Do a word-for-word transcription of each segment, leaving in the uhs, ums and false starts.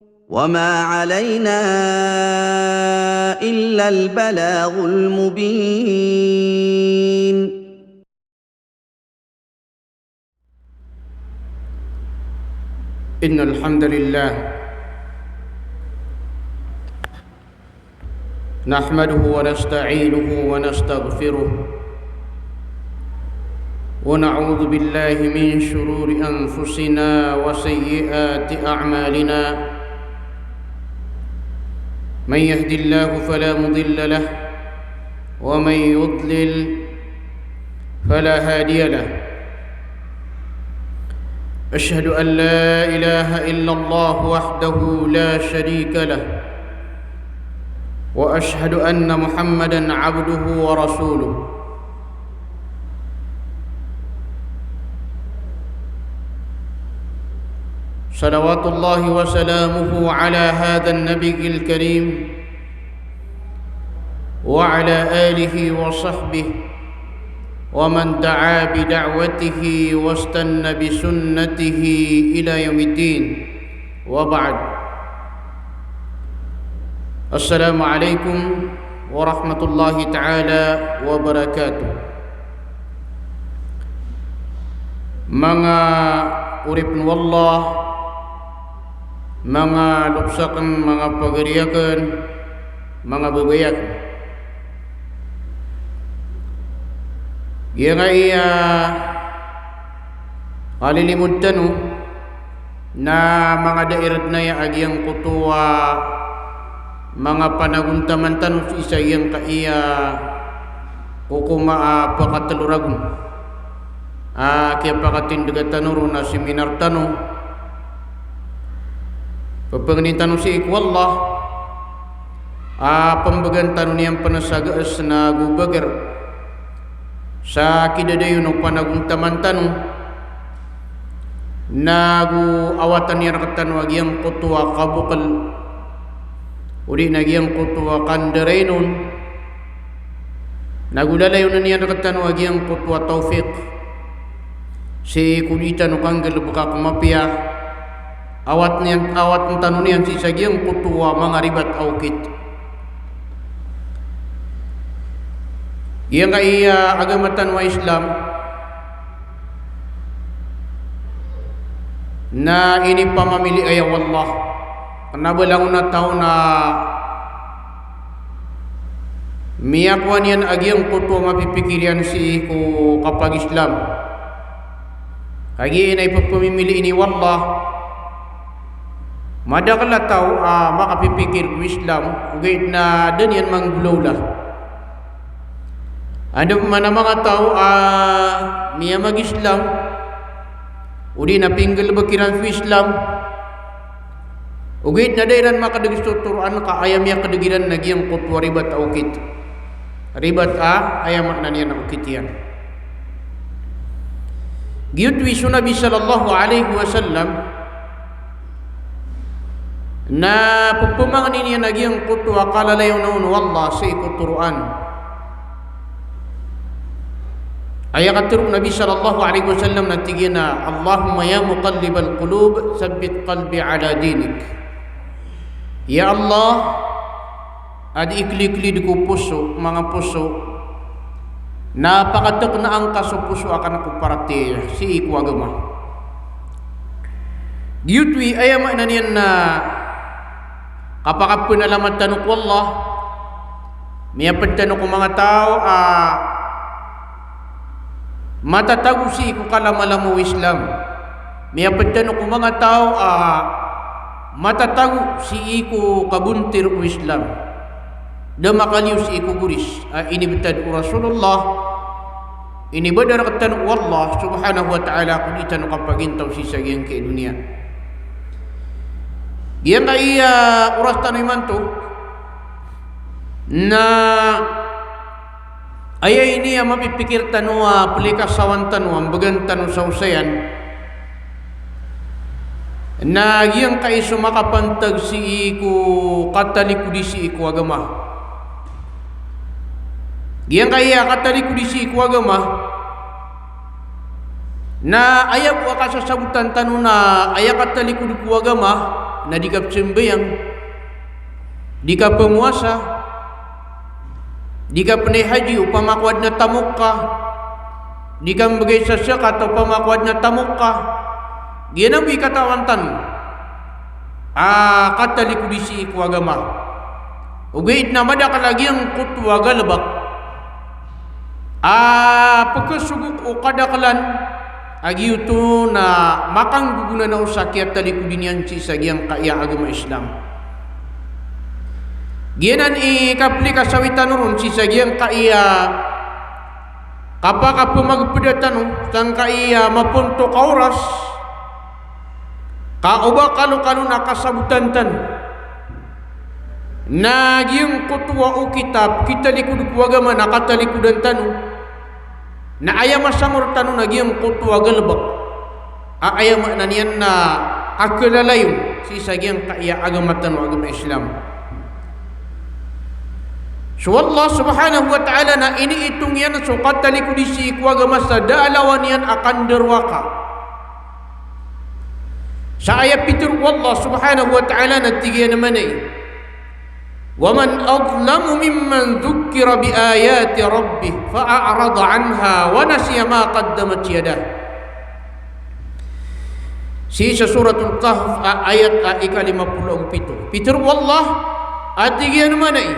وما علينا إلا البلاغ المبين. إن الحمد لله نحمده ونستعينه ونستغفره، ونعوذ بالله من شرور أنفسنا وسيئات أعمالنا. من يهد الله فلا مضل له، ومن يضلل فلا هادي له. أشهد أن لا إله إلا الله وحده لا شريك له، وأشهد أن محمدا عبده ورسوله. صلوات الله وسلامه على هذا النبي الكريم وعلى آله وصحبه ومن دعا بدعوته واستن بسنته إلى يوم الدين. وبعد. السلام عليكم ورحمة الله تعالى وبركاته. Manga oripn o Allah, manga loks akn, manga pagari akn, manga babay akn. Giyangkaya a lilimod tano na manga dairad na aya a giyangkoto a manga panagontaman tano sii sa giyangkaya kokoma a pakatlo ragon a kiyapakatindga tano ron a seminar tano. Pphanganin tano sii ko Allah a pmbgan tano niyan pn sa gaas na go bagar sa kidadayon o panagontaman tano, na go awatan iyan rktano a giyangkoto a kabokl, odi na giyangkoto a kandarainon, na go lalayon iyan rktano a giyangkoto a tawfiq sii ko di tano kanggalbka ko mapiya. Awat niyan, awat tano niyan sii sa giyangkoto a manga ribat a okit. Giyangkaya agama tano a Islam na inipamamiliay o Allah. Kna ba langon a taw na miyakowa niyan a giyangkoto a mapipikir iyan sii ko kapag-Islam. Kagiya aya pphamimili ini o Allah, madakl a taw a makapipikir ko Islam, ogaid na da niyan manggolawla. Adn pman a manga taw a miyamag-Islam, odi na pinggalbk iran so Islam, ogaid na da iran makdg so toroan ka aya miyakdg iran na giyangkoto a ribat a okit. Ribat a aya maana niyan na okit iyan. Giyoto i so Nabi sallallahu alaihi wasallam na pphamangnin iyan a giyangkoto a kalalayon o Allah sii ko toroan. Aya katharo o Nabi sallallahu alaihi wasallam na tig iyan a, "Allahumma ya muqallibal qulub, thabbit qalbi ala dinik." Ya Allah, a dii kliklid ko poso, manga poso, na pakatkna angka so poso akn ko paratiyaya sii ko agama. Giyoto i aya maana niyan na kapakapnalamat tano ko Allah, miyapd tano ko manga taw a matatago sii ko kalamalama o Islam. Miyapd tano ko manga taw a matatago sii ko kabontir o Islam. Da makaliyo sii ko goris a inibtad o Rasulullah, inibadar rktano o Allah subhanahu wa ta'ala ko di tano kapagintaw sii sa giyangkai a doniya. Giyangkaya oras tano imanto na aya ini a mapipikir tano a plikasawan tano a mbgan tano sa osayan na giyangkai so makapantag sii ko katalikodi sii ko agama. Giyangkaya katalikodi sii ko agama na aya bo a kasasabotan tano na aya katalikodi ko agama Na di ka pzambayang, di ka pmowasa, di ka pnay haji opama ko adn a tamok ka, di ka mbgay sa zakat opama ko adn a tamok ka, giyanan bo i katawan tano a katalikodi sii ko agama. Ogaid na madakl a giyangkoto a galbk a pkhasogok o kadaklan a giyoto na makanggogonanao sa kiyatalikodi niyan sii sa giyangkaya agama Islam. Giyanan i kaplikasawi tano ron sii sa giyangkaya kapakapmagpda tano sangkaya mapontok a oras, ka o ba kalokalo na kasabotan tano na giyangkoto a okit a pkitalikod ko agama na katalikodan tano, na aya masamor tano na giyangkoto a galbk a aya maana niyan na kakalalayon sii sa giyangkaya agama tano a agama Islam. So Allah subhanahu wa ta'ala na iniitong iyan so katalikodi sii ko agama sa da a lawan iyan a kandarowaka. Sa aya pitharo o Allah subhanahu wa ta'ala na tig iyan a mana i, "Wa man adlamu mimman dhukkira bi ayati rabbih fa a'rada anha wa nasiya ma qaddamat yadah." Sii sa Suratul Kahf a ayat a ikalima polo ago pito. Pitharo o Allah a tig iyan a mana i,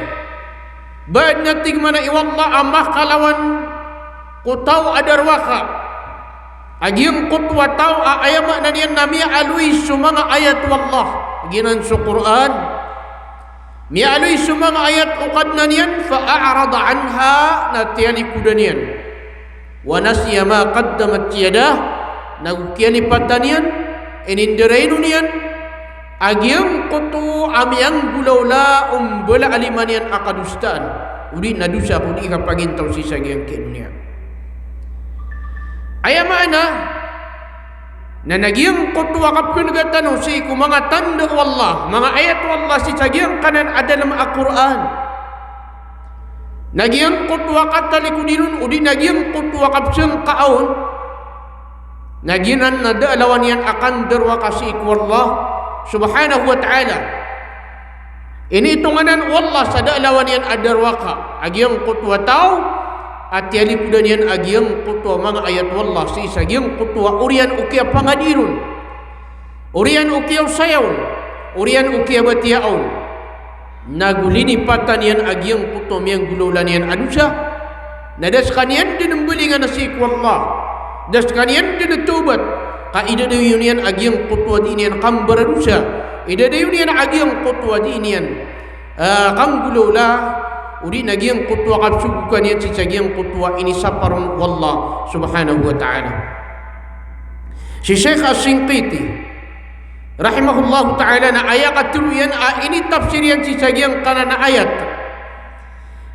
ba adn a tig mana i o Allah a makalawan ko taw a darowaka a giyangkoto a taw a aya maana niyan na miyaaloy so manga ayat o Allah, giyanan so Qur'an. Miyaaloy so manga ayat o Kadnan iyan, fa a'rada anha, na tiyalikodan iyan. Wa nasiya ma qaddamat yadah, nago kiyalipatan iyan, inindaraino niyan a giyangkoto a miyanggolawla o mbala a lima niyan a kadosaan, odi na dosa ko di kapagintaw sii sa giyangkai a doniya. Aya maana na giyangkoto a kapnegatan o sii ko manga tanda o Allah, manga ayat o Allah sii sa giyangkanan a dalem a Qur'an. Na giyangkoto a katalikodi ron, odi na giyangkoto a kapsangkaa on, na giyanan na da a lawan iyan a kandarowaka sii ko Allah subhanahu wa ta'ala. Initongan o Allah sa da a lawan iyan a darowaka a giyangkoto a taw a tiyalikodan iyan a giyangkoto a manga ayat o Allah sii sa giyangkoto a oriyan o kiyapangadi ron, oriyan o kiyaosaya on, oriyan o kiyabatiyaa on. Nago linipatan iyan a giyangkoto a miyanggolawla niyan a dosa. Na da skaniyan den mbalingan sii ko Allah, da skaniyan den tawbat, ka idadayon iyan a giyangkoto a dii niyan kambaradosa, idadayon iyan a giyangkoto a dii niyan, ah, kanggolawla, odi na giyangkoto a kapsogokan iyan sii sa giyangkoto a inisapar on o Allah subhanahu wa ta'ala. Si Sheikh Ash-Shinqiti rahimahullahu ta'ala na aya katharo iyan a initafsir iyan sii sa giyangkanan a ayat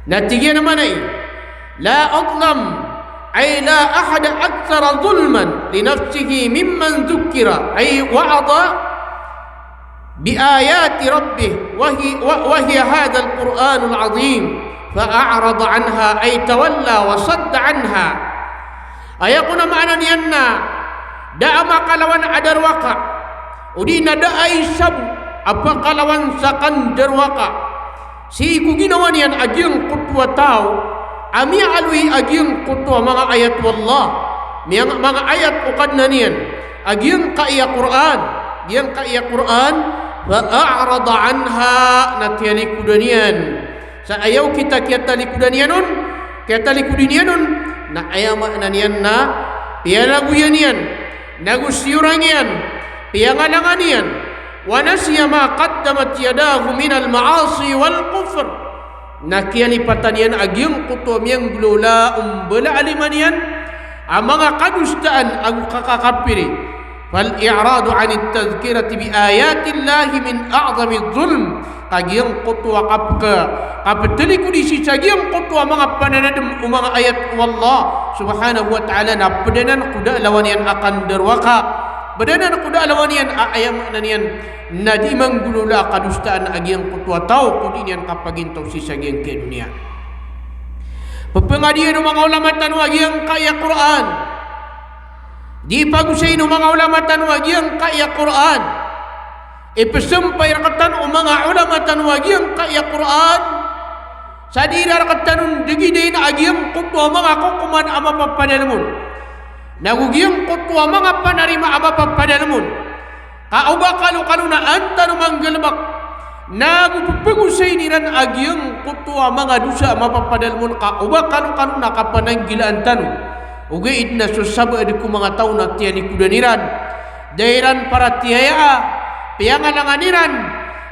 na tig iyan a mana i, "La adlam, ay la ahada akthara dhulman li nafsihi mimman dhukkira, ay wa'adha bi ayati rabbih, wa hi-, wa, wa hiya hadhal Qur'anul azim, fa a'rada anha, ay tawalla wa sadda anha." Aya kon a maana niyan na da a makalawan a darowaka, odi na da a isa bo a pakalawan sa kandarowaka sii ko ginawa niyan a giyangkoto a taw a miyaaloy a giyangkoto a manga ayat o Allah, miyang-, manga ayat o Kadnan iyan, a giyangkaya Qur'an, giyangkaya Qur'an, fa a'rada anha, na tiyalikodan iyan. Sa aya okit a kiyatalikodan iyan on, kiyatalikodi niyan on, na aya maana niyan na piyalagoyan iyan, nago siyorang iyan, piyangalangan iyan, wa nasiya ma qaddamat yadahu minal ma'asi wal kufr. Na kiyalipatan iyan a giyangkoto a miyanggolawla o mbala a lima niyan a manga kadosaan ago kakakapiri. Fal i'radu anit tadhkirati bi ayatillahi min a'zamidh dhulm. Ka giyangkoto a kapka, kaptalikodi sii sa giyangkoto a manga pananadem o manga ayat o Allah subhanahu wa ta'ala na pd anan ko da a lawan iyan a kandarowaka, pd anan ko da a lawan iyan a aya maana niyan na dii manggolawla a kadosaan a giyangkoto a taw ko dii niyan kapagintaw sii sa giyangkai a doniya. Pphangadian o manga ulama tano a giyangkaya Qur'an. Dii pagosayin o manga ulama tano a giyangkaya Qur'an. Ipsampay rktano o manga ulama tano a giyangkaya Qur'an sa di iran rktano ndgidayn a giyangkoto a manga kokoman a mapapadalm on. Nago giyangkoto a manga panarima a mapapadalm on. Ka o ba kalokalo na an tano manggalbk, nago pphagosayn iran a giyangkoto a manga dosa a mapapadalm on, ka o ba kalokalo na kapananggilaan tano. Ogaid na so sabaad ko manga taw na tiyalikodan iran, da iran paratiyayaa, piyangalangan iran,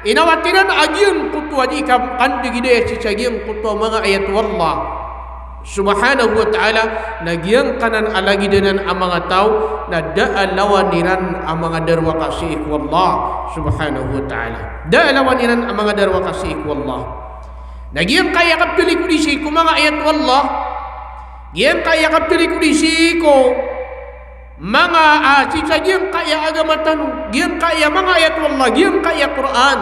inawat iran a giyangkoto a di ka-, kandgidaya sii sa giyangkoto a manga ayat o Allah Subhanahu wa Ta'ala, na giyangkanan a lagid anan a manga taw, na da a lawan iran a manga darowaka sii ko Allah Subhanahu wa Ta'ala. Da a lawan iran a manga darowaka sii ko Allah. Na giyangkaya kaptalikodi sii ko manga ayat o Allah, giyangkaya kaptalikodi sii ko manga, ah, sii sa giyangkaya agama tano, giyangkaya manga ayat o Allah, giyangkaya Qur'an,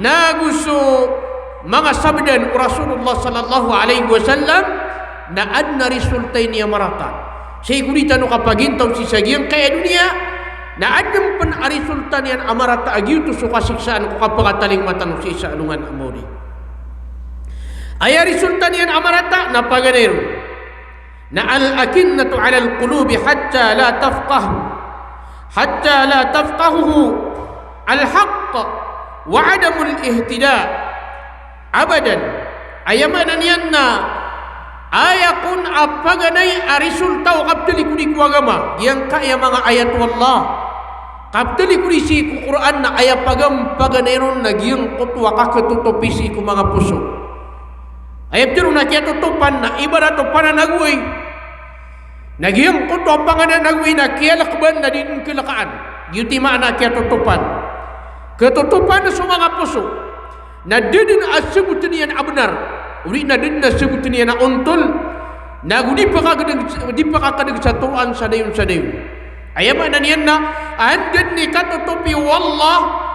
nago so manga sabdan o Rasulullah sallallahu alaihi wasallam, na adn a resulta iyan a marata. Sii ko di tano kapagintaw sii sa giyangkaya doniya, na adn pn a resulta niyan a marata a giyoto so kasiksaan ko kapakatalingoma tano sii sa alongan a maori. Aya resulta niyan a marata na paganay ron. Na al-akinnatu alal qulubi hatta la tafqahu, hatta la tafqahuhu al-haqq wa adamul ihtida abadan. Aya maana niyan na aya kon a paganay a resulta o kaptalikodi ko agama, giyangkaya manga ayat o Allah, kaptalikodi sii ko Qur'an, na aya pagan-, paganay ron na giyangkoto a kakatotopi sii ko manga poso. Aya pitharo na kiyatotopan na ibarat o pananagoy. Na giyangkoto a pananagoy na kiyalkban na di dn klkaan. Giyoto i maana a kiyatotopan. Katotopan so manga poso. Na da dn a sabotn iyan a bnar. Odi na da dn a sabotn iyan a ontol. Nago di pakakdg, di pakakdg sa Qur'an sa dayon sa dayon. Aya maana niyan na, anda dn i katotopi o Allah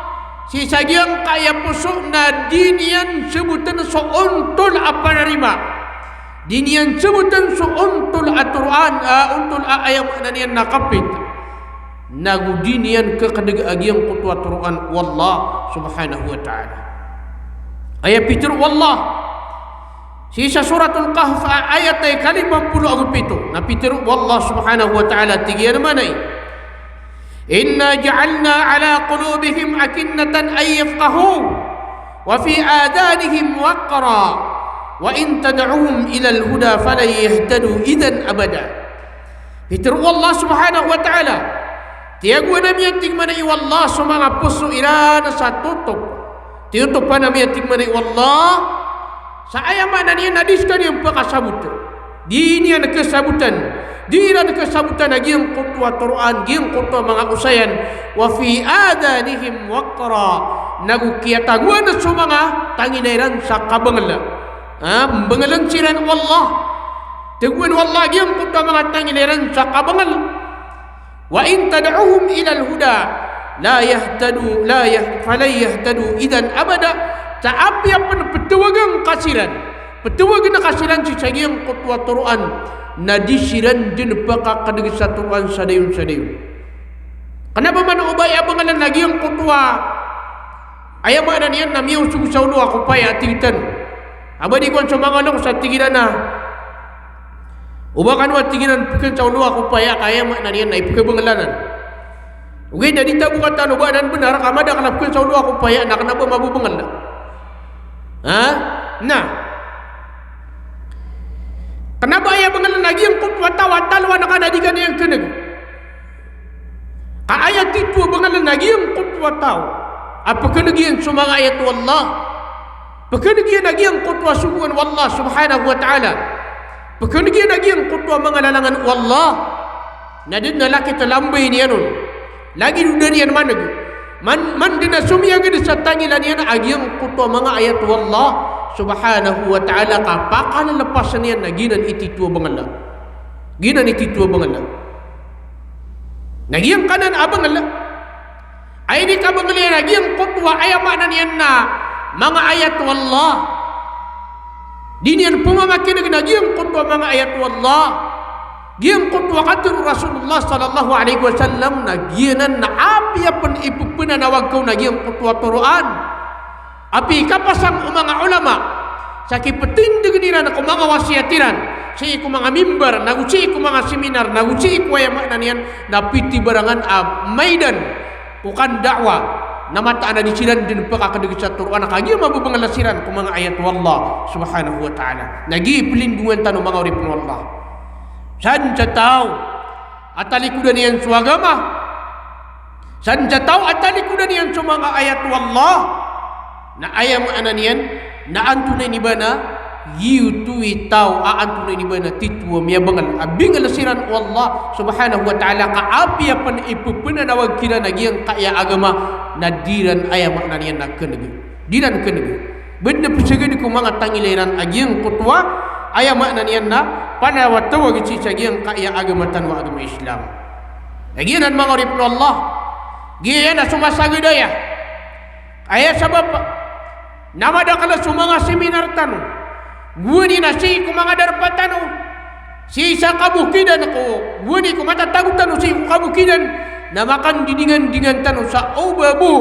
sii sa giyangkaya poso na di niyan sabotn so ontol a panarima. Di niyan sabotn so ontol a toroan, a, ontol a, aya maana niyan na kapit. Nago di niyan kakdg a giyangkoto a toroan o Allah subhanahu wa ta'ala. Aya pitharo o Allah sii sa Suratul Kahf, a, ayat a ika lima polo ago pito, na pitharo o Allah subhanahu wa ta'ala, tig iyan a maana i, "Inna ja'alna ala qulubihim akinnatan an yafqahuhu, wa fi adhanihim waqra, wa in tad'uhum ilal huda falan yahtadu idhan abada." Pitharo o Allah subhanahu wa ta'ala, tiyagoan ami a tig mambo o Allah so manga poso iran sa totop. Tiyotopan ami a tig mambo o Allah, sa aya maana niyan na di skaniyan pakasabot. Di niyan kasabotan. Di iran kasabotan a giyangkoto a toroan, giyangkoto a manga osayan. Wa fi adhanihim waqra. Nago kiyatagoan so manga tangila iran sa kabangla. Ha, mbanglan siran o Allah. Tagoan o Allah giyangkoto a manga tangila iran sa kabangla. Wa in tad'uhum ilal huda la yahtadu, la yah-, falan yahtadu idhan abada. Sa apiya pn ptawagan ka siran, ptawagan ka siran sii sa giyangkoto a toroan, na di siran dn pakakdg sa toroan sa dayon sa dayon. Kna ba man o ba aya banglan a giyangkoto a, aya maana niyan na miyaosog sa olo a kopaya a tig tano. A ba di kowan so manga loks a tig iran a, o ba kano a tig iran pkn sa olo a kopaya ka aya maana niyan na ipkabangla nan. Ogaid na di tano bo katano o ba anan bnar ka madakl a pkn sa olo a kopaya na kna ba mababangla. Ha? Na. Kna ba aya banglan a giyangkoto a taw a taloan ka na di ka niyan kneg. Ka aya titho a banglan a giyangkoto a taw a pkneg iyan so manga ayat o Allah. Pkneg iyan a giyangkoto a sogoan o Allah subhanahu wa ta'ala. Pkneg iyan a giyangkoto a manga lalangan o Allah. Na da dn a lakit a lambay niyan on. Lagid o da niyan maneg. Man, man dn a somiyagad sa tangila niyan a giyangkoto a manga ayat o Allah subhanahu wa ta'ala ka pakalalapasan iyan na giyanan i titho a bangla. Giyanan i titho a bangla. Na giyangkanan a bangla a inikabangla iyan a giyangkoto a aya maana niyan na manga ayat o Allah. Di niyan pmamakineg a giyangkoto a manga ayat o Allah. Giyangkoto a katharo o Rasulullah sallallahu alaihi wasallam na giyanan na apiya pn i pphananawag ka on a giyangkoto a toroan, apiya i kapasang o manga ulama sa kiptindgn iran ko manga wasiyat iran sii ko manga mimbar, nago sii ko manga seminar, nago sii ko, aya maana niyan na, pitibarangan a maidan ko kanda'wa, na mataan a di siran dn pkakdg sa toroan, kagiya mababngl siran ko manga ayat o Allah subhanahu wa ta'ala. Na giya i plindongan tano, manga oripn o Allah. Sadn sa taw a talikodan iyan so agama, sadn sa taw a talikodan iyan so manga ayat o Allah, na aya maana niyan na antonaa ini ba na giyoto i taw a antonaa ini ba na tito a miyabngl a bingl siran o Allah subhanahu wa ta'ala, ka apiya pn i pphananawag kiran a giyangkaya agama, na di ran, aya maana niyan na, kn'g, di ran kn'g. Ba dn pzagad ko manga tangila iran a giyangkoto a, aya maana niyan na, panawatawag sii sa giyangkaya agama tano a agama Islam. Na giyanan, manga oripn o Allah, giyanan a so masagad aya. Aya sabap na madakl so manga seminar tano, gowani na sii ko manga darpa tano, sii sa kabokidan ko, gowani ko matatago tano sii ko kabokidan, na makandidingandingan tano sa o ba bo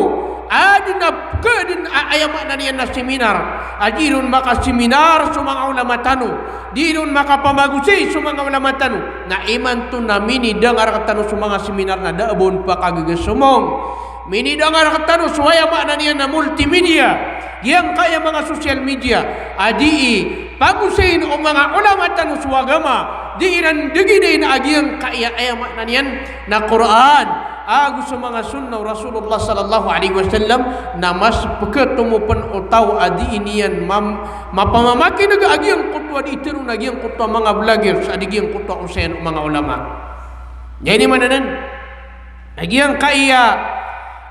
adn a pkadn a, aya maana niyan na, seminar a di ron makaseminar so manga ulama tano, di ron makapamagosay so manga ulama tano, na imanto na minidangar tano so manga seminar na da a ba on pakagaga somong. Minidangar tano so, aya maana niyan na, multimedia, giyangkaya manga social media a dii pagosayin o manga ulama tano so agama, dii ran dgidain a giyangkaya, aya maana niyan na, Qur'an ago so manga sunnah o Rasulullah sallallahu alaihi wasallam, na mas pkhatomo pn o taw a dii niyan mam-, mapamamakin'g a giyangkoto a dii tharoon a giyangkoto a manga vloggers a di giyangkoto a osayan o manga ulama. Aya maana niyan na giyangkaya,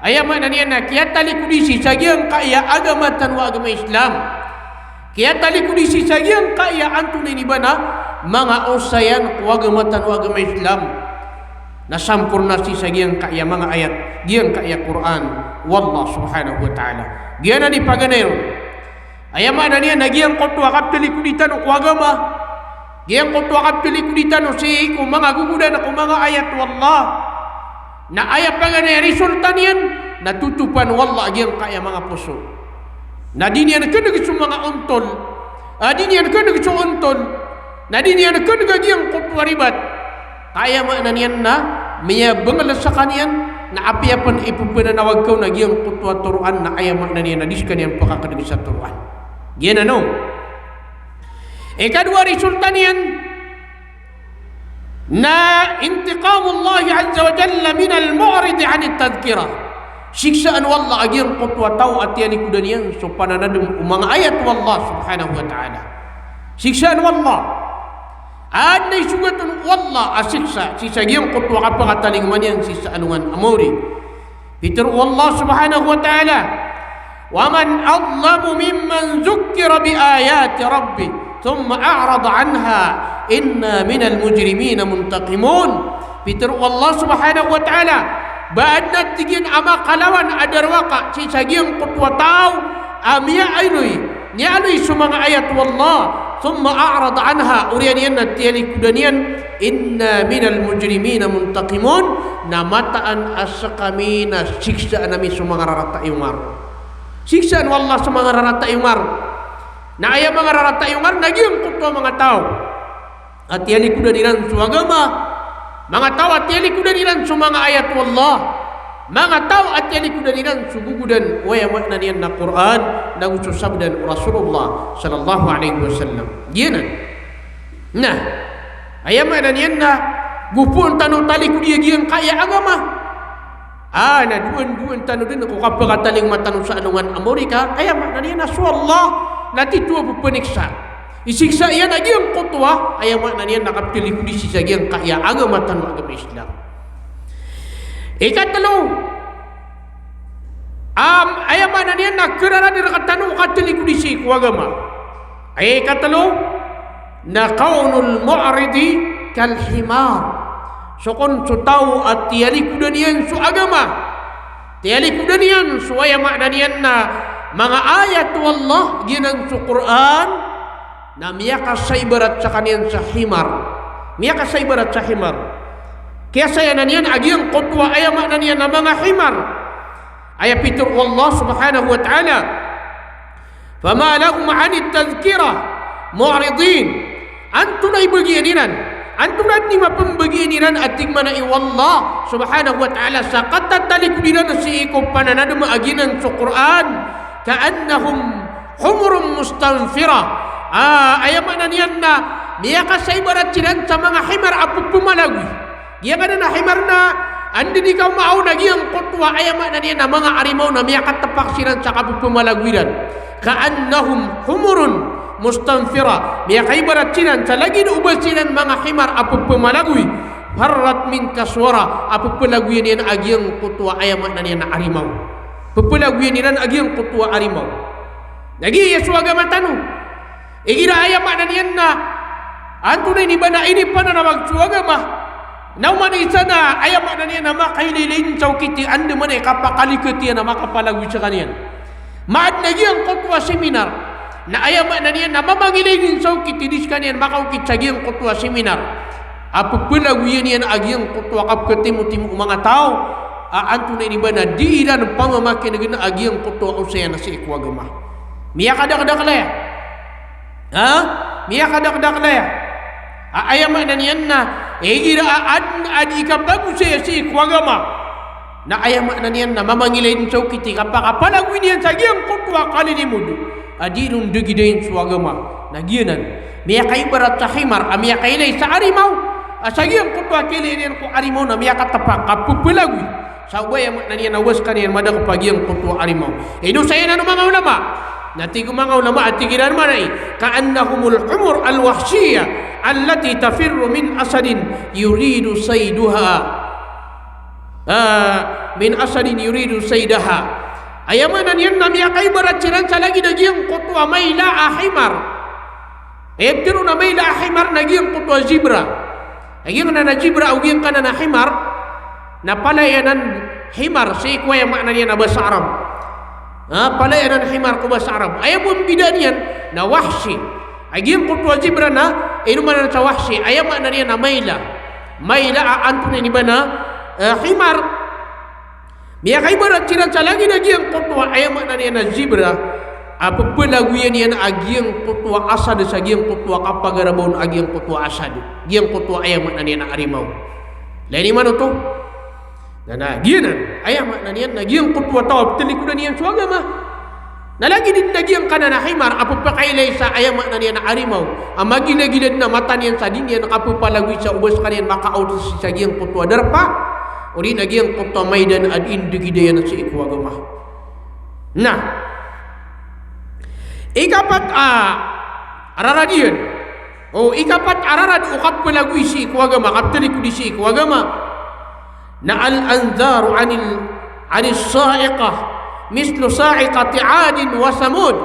aya maana niyan na, kiyatalikodi sii sa giyangkaya agama tano a agama Islam. Kiyatalikodi sii sa giyangkaya, antonaa ini ba na, manga osayan ko agama tano a agama Islam, na samporna sii sa giyangkaya manga ayat, giyangkaya Qur'an o Allah subhanahu wa ta'ala. Giyanan i paganay ron. Aya maana niyan na giyangkoto a kaptalikodi tano ko agama, giyangkoto a kaptalikodi tano sii ko manga gogodan ko manga ayat o Allah, na aya paganay a resulta niyan na totopan o Allah giyangkaya manga poso. Na di niyan kn'g so manga ontol, a di niyan kn'g so ontol, na di niyan kn'g a giyangkoto a ribat. Ka aya maana niyan na miyabngl skaniyan, na apiya pn i pphananawag ka on a giyangkoto a toroan, na aya maana niyan na di skaniyan pakakdg sa toroan. Giyanan o. Ikadowa a resulta niyan na intiqamullahi azza wa jalla minal mu'ridi anit tadhkirah. Siksaan o Allah a giyangkoto a taw a tiyalikodan iyan so pananadm o manga ayat o Allah subhanahu wa ta'ala. Siksaan o Allah. Adn a isogat on o Allah a siksa sii sa giyangkoto a kapakatalingoma niyan sii sa alongan a maori. Pitharo o Allah subhanahu wa ta'ala, "Wa man adhlamu mimman dhukkira bi ayati rabbih thumma a'rada anha, inna minal mujrimina muntaqimun." Pitharo o Allah subhanahu wa ta'ala, ba adn a tig iyan a makalawan a darowaka sii sa giyangkoto a taw a miyaaloy niyan aloy so manga ayat o Allah, thumma a'rada anha, oriyan iyan na tiyalikodan iyan, inna minal mujrimina muntaqimun, na mataan a skami na siksaan ami so manga rarata i ongar. Siksaan o Allah so manga rarata i ongar. Na aya manga rarata i ongar na giyangkoto a manga taw a tiyalikodan iran so agama, manga taw a tiyalikodan iran so manga ayat o Allah, manga taw a tiyalikodan iran so gogodan o, aya maana niyan na, Qur'an, nago so sabdan o Rasulullah sallallahu alaihi wasallam. Giyanan. Na aya maana niyan na gopoon tano talikodi a giyangkaya agama. A, na dowandowan tano dn ko kapakatalingoma tano sa alongan a maori ka aya maana niyan na so Allah na tito a pphaniksa. Isiksa iyan a giyangkoto a, aya maana niyan na kaptalikodi sii sa giyangkaya agama tano a agama Islam. Ikatlo, am, aya maana niyan na khararad rktano o katalikodi sii ko agama. Aya ikatlo, na kawnul mu'ridi kal himar. So kon so taw a tiyalikodan iyan so agama, tiyalikodan iyan so, aya maana niyan na, manga ayat o Allah, giyanan so Qur'an, na miyakasaibarat skaniyan sa himar. Miyakasaibarat sa himar. Kiyasayanan iyan a giyangkoto a aya maana niyan na manga himar. Aya pitharo o Allah subhanahu wa ta'ala, "Fama lahum 'anit tadhkirah mu'ridin." Antonaa i bagian iran? Antonaa i mapmbagian iran a tig mambo o Allah subhanahu wa ta'ala sa katatalikod iran sii ko pananadm a giyanan so Qur'an? "Ka'annahum humurun mustanfirah." Ah, aya maana niyan na miyakasaibarat siran sa manga himar a pphamalagoy. Giyangkanan a himar na anda di ka maawna giyangkoto a aya maana niyan na manga arimaw na miyakatpak siran sa kapphalagoy iran. "Ka'annahum humurun mustanfirah." Miyakaibarat siran sa lagid o ba siran manga himar a pphamalagoy. "Farrat min qaswarah." A pphalagoyan iyan a giyangkoto a aya maana niyan na arimaw. Pphalagoyan iran a giyangkoto a arimaw. Lagid iyan so agama tano. Igira aya maana niyan na antonaa i ba na inipananawag so agama. Na oman i isa na aya maana niyan na makailaylay dn sa okit i andamanaya i kapakalikat iyan a makapalagoy skaniyan. Maadn a giyangkoto a seminar na aya maana niyan na mamangilay dn sa okit i di skaniyan makaokit sa giyangkoto a seminar a pphalagoyan iyan a giyangkoto a kapkhatimotimo o manga taw a antonaa i ba na di iran pamamakin'gn a giyangkoto a osay a sii ko agama. Miyakadakdakl aya. Ha? Miyakadakdakl aya. A, aya maana niyan na igira a adn a di kapagosaya sii ko agama na aya maana niyan na mamangilay dn sa okit i kapakapalagoy niyan sa giyangkoto a kalilimod a di ron dagidain so agama. Na giyanan, miyakaibarat sa himar a miyakailay sa arimaw, a sa giyangkoto a kiyailay niyan ko arimaw na miyakatpak a pphalagoy sa o ba aya maana niyan na o ba skaniyan madakp a giyangkoto a arimaw. Ino saya anan o manga ulama? Na tig o manga ulama a tig iran mambo i, "Ka'annahumul humurul wahshiyah allati tafirru min asadin yuridu saydaha." Ah, "min asadin yuridu saydaha." Aya maana niyan na miyakaibarat siran sa lagid a giyangkoto a maila a himar. Aya pitharo a maila a himar na giyangkoto a zebra. A giyangkanan a zebra o giyangkanan a himar na palaya anan himar sii ko aya maana niyan na basa Arab. Ha, palaya anan himar ko basa Arab. Aya bo a mbida niyan na wahshi. A giyangkoto a zebra na ino maana sa wahshi? Aya maana niyan na maila. Maila a antonaa i ba na, eh, himar. Miyakaibarat siran sa lagid a giyangkoto a aya maana niyan na zebra a pphalagoyan iyan a giyangkoto a asad sa giyangkoto a kapagarabaw on a giyangkoto a asad. Giyangkoto a aya maana niyan na arimaw. Lagid iman oto. Na, na giyanan, aya maana niyan na giyangkoto a taw a pthalikodan iyan so agama. Na lagid dn a giyangkanan a himar a pphakailay sa aya maana niyan na arimaw a magilagila dn a mata niyan sa di niyan kapphalagoy sa o ba skaniyan makaawt sa giyangkoto a darpa odi na giyangkoto a maidan a di ndagidayan sii ko agama. Na ikapat a rarad iyan, o ikapat a rarad o kapphalagoy sii ko agama, kapthalikodi sii ko agama, na al-indharu 'anil, 'anis sa'iqah mithlu sa'iqati 'Adin wa Thamud.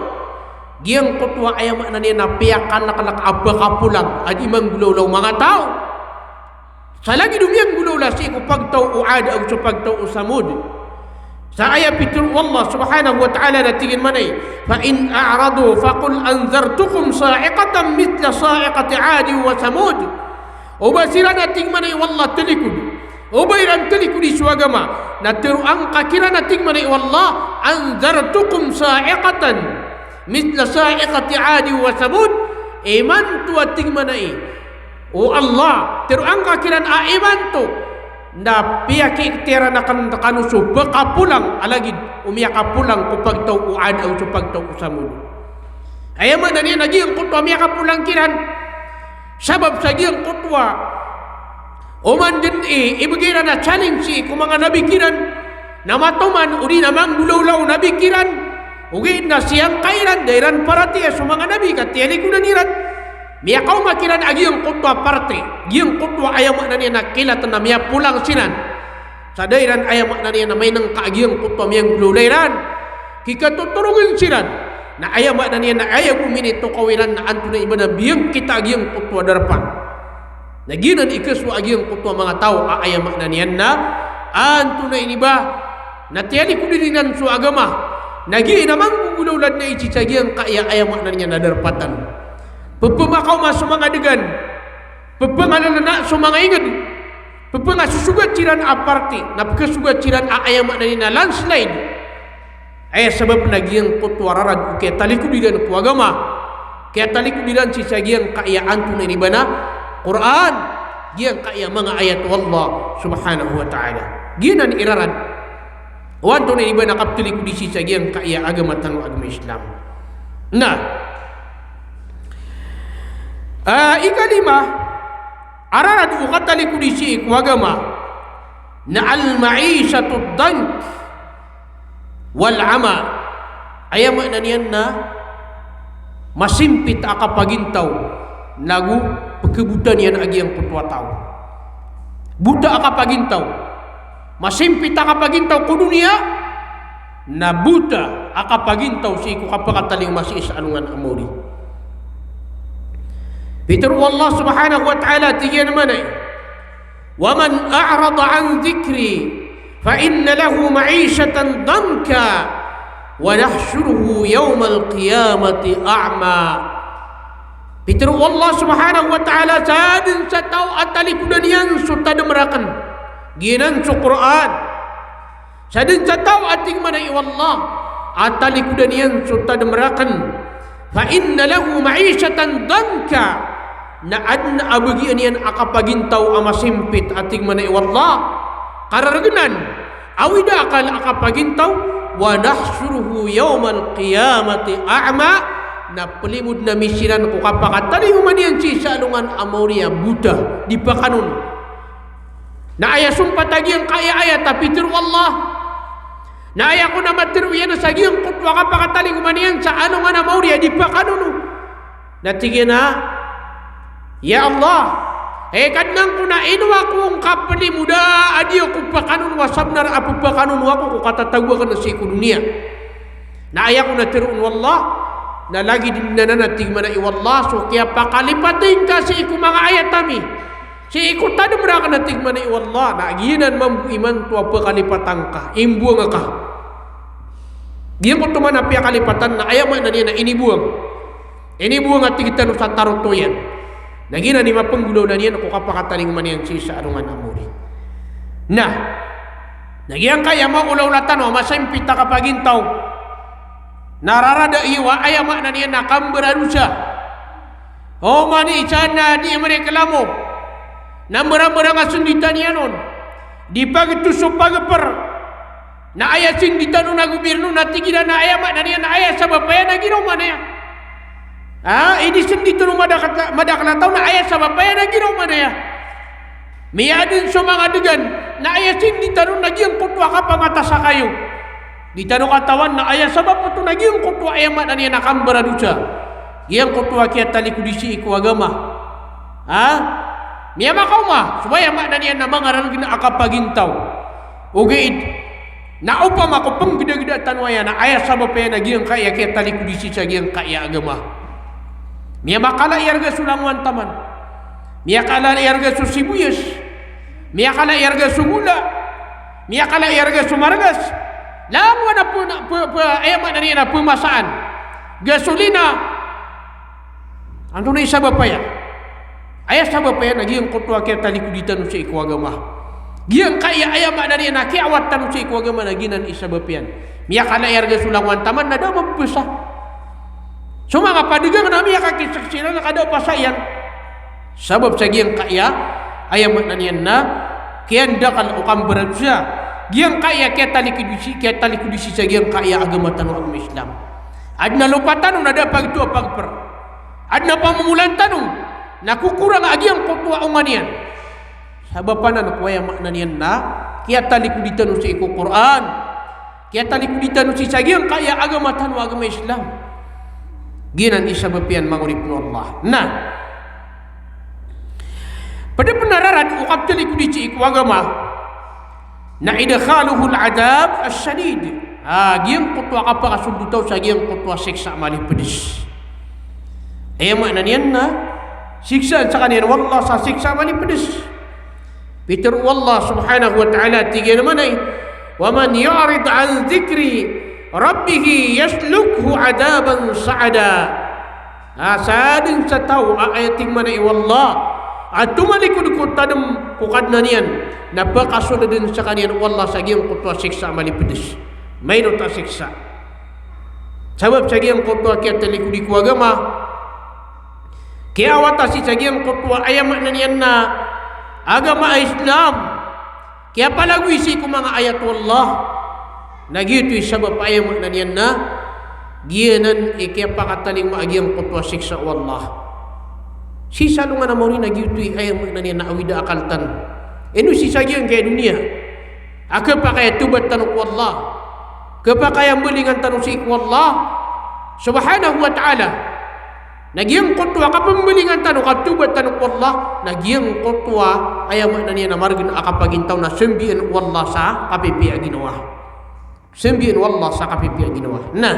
Giyangkoto a aya maana niyan na piyakanaklak a pkapolang a di manggolawla o manga taw sa lagid o miyanggolawla sii ko pagtaw o 'Ad ago so pagtaw o Thamud. Sa aya pitharo o Allah subhanahu wa ta'ala na tig iyan mambo i, "Fa in a'radu faqul andhartukum sa'iqatan mithla sa'iqati 'Adin wa Thamud." O ba siran, a tig mambo o Allah, thalikod, o ba iran thalikodi so agama, na tharoa ngka kiran, a tig mambo o Allah, "Andhartukum sa'iqatan mithla sa'iqati 'Adin wa Thamud." Imanto, a tig mambo o Allah, tharoa ngka kiran a imanto na piyakiikhtiyaaran akn rkano so pkapolang a lagid o miyakapolang ko pagtaw o 'Ad ago so pagtaw o Thamud. Aya maana niyan na giyangkoto a miyakapolang kiran sabap sa giyangkoto a oman dn i ibgay iran a challenge sii ko manga nabi kiran na matoman odi na manggolawla o nabi kiran, ogaid na siyangka iran, da iran paratiyaya so manga nabi ka tiyalikodan iran. Miyakaoma kiran a giyangkoto a parte, giyangkoto a aya maana niyan na kilat na miyapolang siran. Sa da iran aya maana niyan na mainngka a giyangkoto a miyanggolawla iran. Kikatotorogn siran. Na aya maana niyan na aya bo minitokaw iran na antonaa i ba na biyangkita a giyangkoto a darpa. Na giyanan i kasowa a giyangkoto a manga taw a aya maana niyan na antonaa i ba na tiyalikodan iran so agama. Na giya i na manggolawla dn i sii sa giyangkaya aya maana niyan na darpa tano. Pphamakaoma so manga dgan. Pephangalalana so manga inged. Pephangasosogat siran a party, na pekasogat siran a aya maana niyan na landslide. Aya sabap na giyangkoto a rarad o kiyatalikod iran ko agama. Kiyatalikod iran sii sa giyangkaya antonaa ini ba na Qur'an, giyangkaya manga ayat o Allah subhanahu wa ta'ala. Giyanan i rarad o antonaa ini ba na kaptalikodi sii sa giyangkaya agama tano a agama Islam. Na, ah, ikalima a rarad o katalikodi sii ko agama na al-ma'ishatud dank wal ama. Aya maana niyan na masimpit a kapagintaw, nago pekebota niyan a giyangkoto a taw. Bota a kapagintaw. Masimpit a kapagintaw ko doniya, na bota a kapagintaw sii ko kapakatalingoma sii sa alongan a maori. Pitharo o Allah subhanahu wa ta'ala, tig iyan a maana i, "Wa man a'rada an dhikri fa inna lahu ma'ishatan danka wa nahshuruhu yawmal qiyamati a'ma." Pitharo o Allah subhanahu wa ta'ala, sadn sa taw a talikodan iyan so tadm raken. Giyanan so Qur'an. Sadn sa taw a tig mambo o Allah a talikodan iyan so tadm raken. Fa inna lahu ma'ishatan danka. Na adn a bagian iyan a kapagintaw a masimpit a tig mambo o Allah. Karargnan. Awida akal a kapagintaw, wa nahshuruhu yawmal qiyamati a'ma, na pelimodn ami siran ko kapakatalingoma niyan sii sa alongan a maori a bota, di pakanon. Na aya sompat a giyangkaya ayat a pitharo o Allah. Na aya kon a matharo iyan sa giyangkoto a kapakatalingoma niyan sa alongan a maori a di pakanon. Na tig iyan a, "Ya Allah, hay Kadnan ko, na ino ako ngka pelimoda a di ako pakanon, sabnar a pepakanon ako ko katatago aken sii ko doniya." Na aya kon a tharoon o Allah, na lagid anan a tig mambo o Allah, so kiyapakalipati ngka sii ko manga ayat ami, sii ko tadm raken a tig mambo o Allah, na giyanan mambo imanto a pekalipatan ka, imbuwang ka. Giyangkoto man a piyakalipatan na aya maana niyan na inibuwang. Inibuwang a tig tano sa tarotoyan. Na giyanan i mapenggolaola niyan ko kapakatalingoma niyan sii sa alongan a maori. Na, na giyangkaya maolaola tano a masimpit a kapagintaw. Na rarada iyo a aya maana niyan na kambaradosa. O mani isa na di mani kelamo. Na mbarambarang a senditan iyan on. Di pagto so pagper. Na aya senditan on a gobirno na tig iran a aya maana niyan na aya sabap aya na giraw mambo aya. Ah, ini senditan on madakel, madakel a taw na aya sabap aya na giraw mambo aya. Miyadn so manga degan na aya senditan on na giyangkoto a kapamatasakayo. Di tano katawan na aya sabap oto na giyangkoto a aya maana niyan na kambaradosa. Giyangkoto a kiyatalikodi sii ko agama. Ha? Miyamakaoma, so aya maana niyan na mangarargn a kapagintaw. Ogaid na opama ko penggdagda tano aya na aya sabap aya na giyangkaya kiyatalikodi sii sa giyangkaya agama. Miyamakala i arga so langowan taman. Miyakala i arga so sibuyas. Miyakala i arga so gola. Miyakala i arga so margas. Langowan a pe, pe, pe, aya maana niyan na pemasaan. Gasolina. Antonaa i sabap aya? Aya sabap aya na giyangkoto a kiyatalikodi tano sii ko agama. Giyangkaya aya maana niyan na kiyaawat tano sii ko agama na giyanan i sabap iyan. Miyakala i arga so langowan taman na da a mabasa. So manga padagang na miyakakisaksiran na ka da a pasa iyan. Sabap sa giyangkaya aya maana niyan na kiyandakl o kambaradosa. Giyangkaya kiyatalikodi sii, kiyatalikodi sii sa giyangkaya agama tano a agama Islam. Adn a lopa tano na da a pagto a pagper. Adn a pamomolan tano na kokorang a giyangkoto a onga niyan. Sabap anan ko aya maana niyan na kiyatalikodi tano sii ko Qur'an. Kiyatalikodi tano sii sa giyangkaya agama tano a agama Islam. Giyanan i sabap iyan manga oripn o Allah. Na pd pn a rarad o kaptalikodi sii ko agama na idkhaluhul adhab ash-shadid. Ah, giyangkoto a kapakasold o taw sa giyangkoto a siksa a malipds. Aya maana niyan na siksaan skaniyan o Allah sa siksa a malipds. Pitharo o Allah subhanahu wa ta'ala, tig iyan a maana i, "Wa man yu'rid an dhikri rabbih yaslukhu adhaban sa'ada." Ah, sadn sa taw a aya tig mambo o Allah a tomalikod ko tadem ko Kadnan iyan, na pakasold den sekaniyan o Allah sa giyangkoto a siksa a malipds. Mailot a siksa. Sabap sa giyangkoto a kiyatalikodi ko agama, kiyawata sii sa giyangkoto a aya maana niyan na agama a Islam, kiyapalagoy sii ko manga ayat o Allah, na giyoto i sabap a aya maana niyan na giyanan i kiyapakatalingoma a giyangkoto a siksa o Allah. Sii sa alongan a maori na giyoto i aya maana niyan na awida akal tano. Ino sii sa giyangkaya doniya a kepakay a tobat tano ko Allah, kepakay a mbalingan tano sii ko Allah subhanahu wa ta'ala. Na giyangkoto a kapembalingan tano, katobat tano ko Allah, na giyangkoto a aya maana niyan na margen a kapagintaw na sambian o Allah sa kapipiya a ginawa. Sambian o Allah sa kapipiya a ginawa. Na,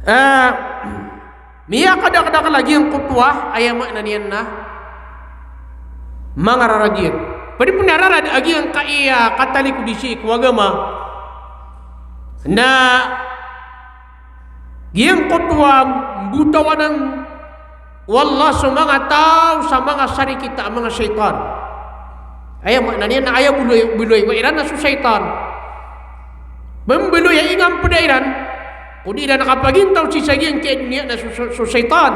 eh, miyakadakdakl a giyangkoto a aya maana niyan na manga rarad iyan. Ped pen a rarad a giyangkaya katalikodi sii ko agama na giyangkoto a mbotawanan o Allah so manga taw sa manga sarikita a manga shaytan. Aya maana niyan na aya baloy, baloy ko iran na so shaytan. Bembaloy a ingampeda iran ko di iran kapagintaw sii sa giyangkaya doniya na so, so, so shaytan.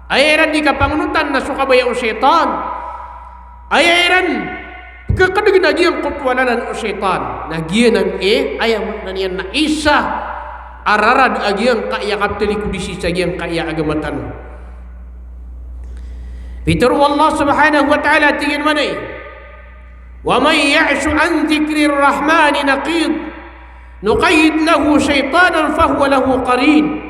Aya iran di kapangonotan na so kabaya o shaytan. Aya iran kekedegen a giyangkoto a lalan o shaytan. Na giyanan i aya maana niyan na isa a rarad a giyangkaya kaptalikodi sii sa giyangkaya agama tano. Pitharo o Allah subhanahu wa ta'ala, tig iyan mambo, "Wa man ya'shu an dhikrir rahmani naqid, nuqayyid lahu shaytanan fahuwa lahu qarin."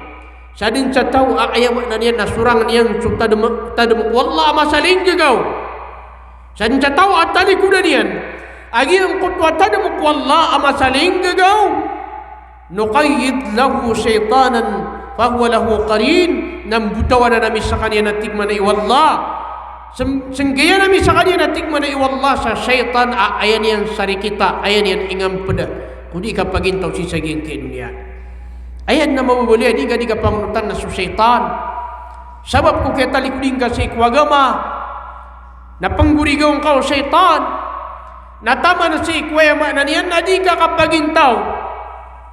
Sadn sa taw a aya maana niyan na sorang iyan so tadem, tadem ko Allah a masa a linggagaw. Sadn sa taw a talikodan iyan a giyangkoto a tadem ko Allah a masa a linggagaw. Nuqayyid lahu shaytanan fahuwa lahu qarin. Na mbotawanan ami sekaniyan a tig mambo o Allah. Sem-, senggayan ami sekaniyan a tig mambo o Allah sa shaytan a aya niyan sarikita, aya niyan ingampeda ko di kapagintaw sii sa giyangkaya doniya. Aya den a mababaloy a di ngka di kapangonotan na so shaytan. Sabap ko kiyatalikodi ngka sii ko agama na penggorigaw ngka o shaytan. Na taman sii ko aya maana niyan na di ngka kapagintaw.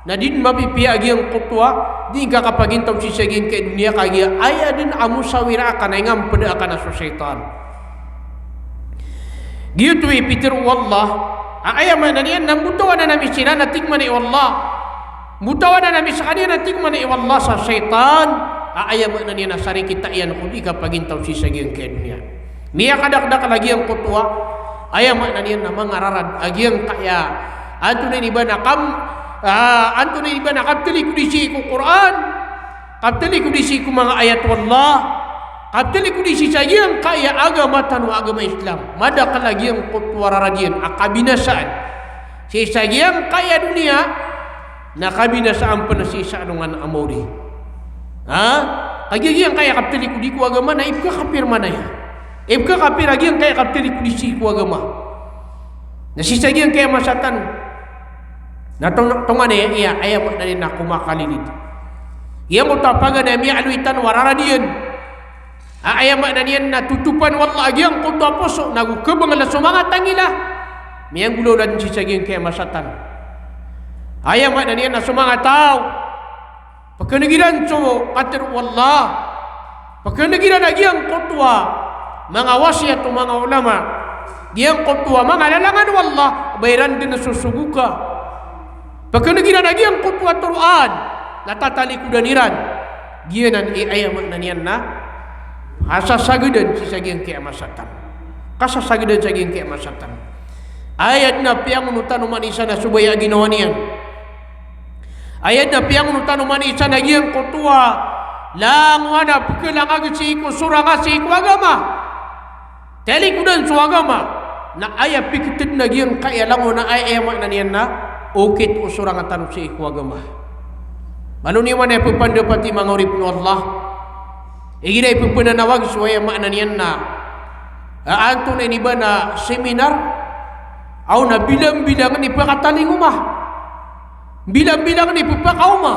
Na di den mapipiya a giyangkoto a di ngka kapagintaw sii sa giyangkaya doniya, kagiya aya den a mosawira aka na ingampeda aka na so shaytan. Giyoto i pitharo o Allah a aya maana niyan na mbotawanan ami siran a tig mambo o Allah. Mbotawanan ami sekaniyan a tig mambo o Allah sa shaytan a aya maana niyan na sarikita iyan ko di kapagintaw sii sa giyangkaya doniya. Miyakadakdakl a giyangkoto a aya maana niyan na manga rarad a giyangkaya, antonaa ini ba na kam-, ah, antonaa ini ba na kaptalikodi sii ko Qur'an, kaptalikodi sii ko manga ayat o Allah, kaptalikodi sii sa giyangkaya agama tano a agama Islam. Madakl a giyangkoto a rarad iyan a kabinasaan sii sa giyangkaya doniya, na kabinasaan pen sii sa alongan a maori. Ha? Kagiya giyangkaya kaptalikodi ko agama na ipkhakapir man aya. Ipkhakapir a giyangkaya kaptalikodi sii ko agama. Na sii sa giyangkaya masa tano na tong-, tonganay aya, aya maana niyan na komakalilid. Giyangkoto a paganay a miyaaloy tano a rarad iyan a aya maana niyan na totopan o Allah a giyangkoto a poso, na go kebengel so manga tangila. Miyanggolawla den sii sa giyangkaya masa tano. Aya maana niyan na so manga taw, pekeneg iran so katharo o Allah. Pekeneg iran a giyangkoto a manga wasiyat o manga ulama. Giyangkoto a manga lalangan o Allah, ba iran den sosogoka. Pekeneg iran a giyangkoto a toroan na tatalikodan iran. Giyanan i aya maana niyan na kasasagadan sii sa giyangkaya masa tano. Kasasagadan sa giyangkaya masa tano. Aya den a piyangonotan o manosiya na so baya a ginawa niyan. Aya den a piyangonotan o manosiya na giyangkoto a langowan a pekelangag sii ko sorang a sii ko agama. Talikodan so agama. Na aya pikitd na giyangkaya langon na aya, aya maana niyan na okit o sorang tano sii ko agama. Malo niyo man aya pepandapati manga oripen o Allah. Igira i pepananawag so aya maana niyan na, ah, antonaa ini ba na seminar, aw na bilang-bilangen i pekatalingoma. Bilang-bilangen i pepakaoma.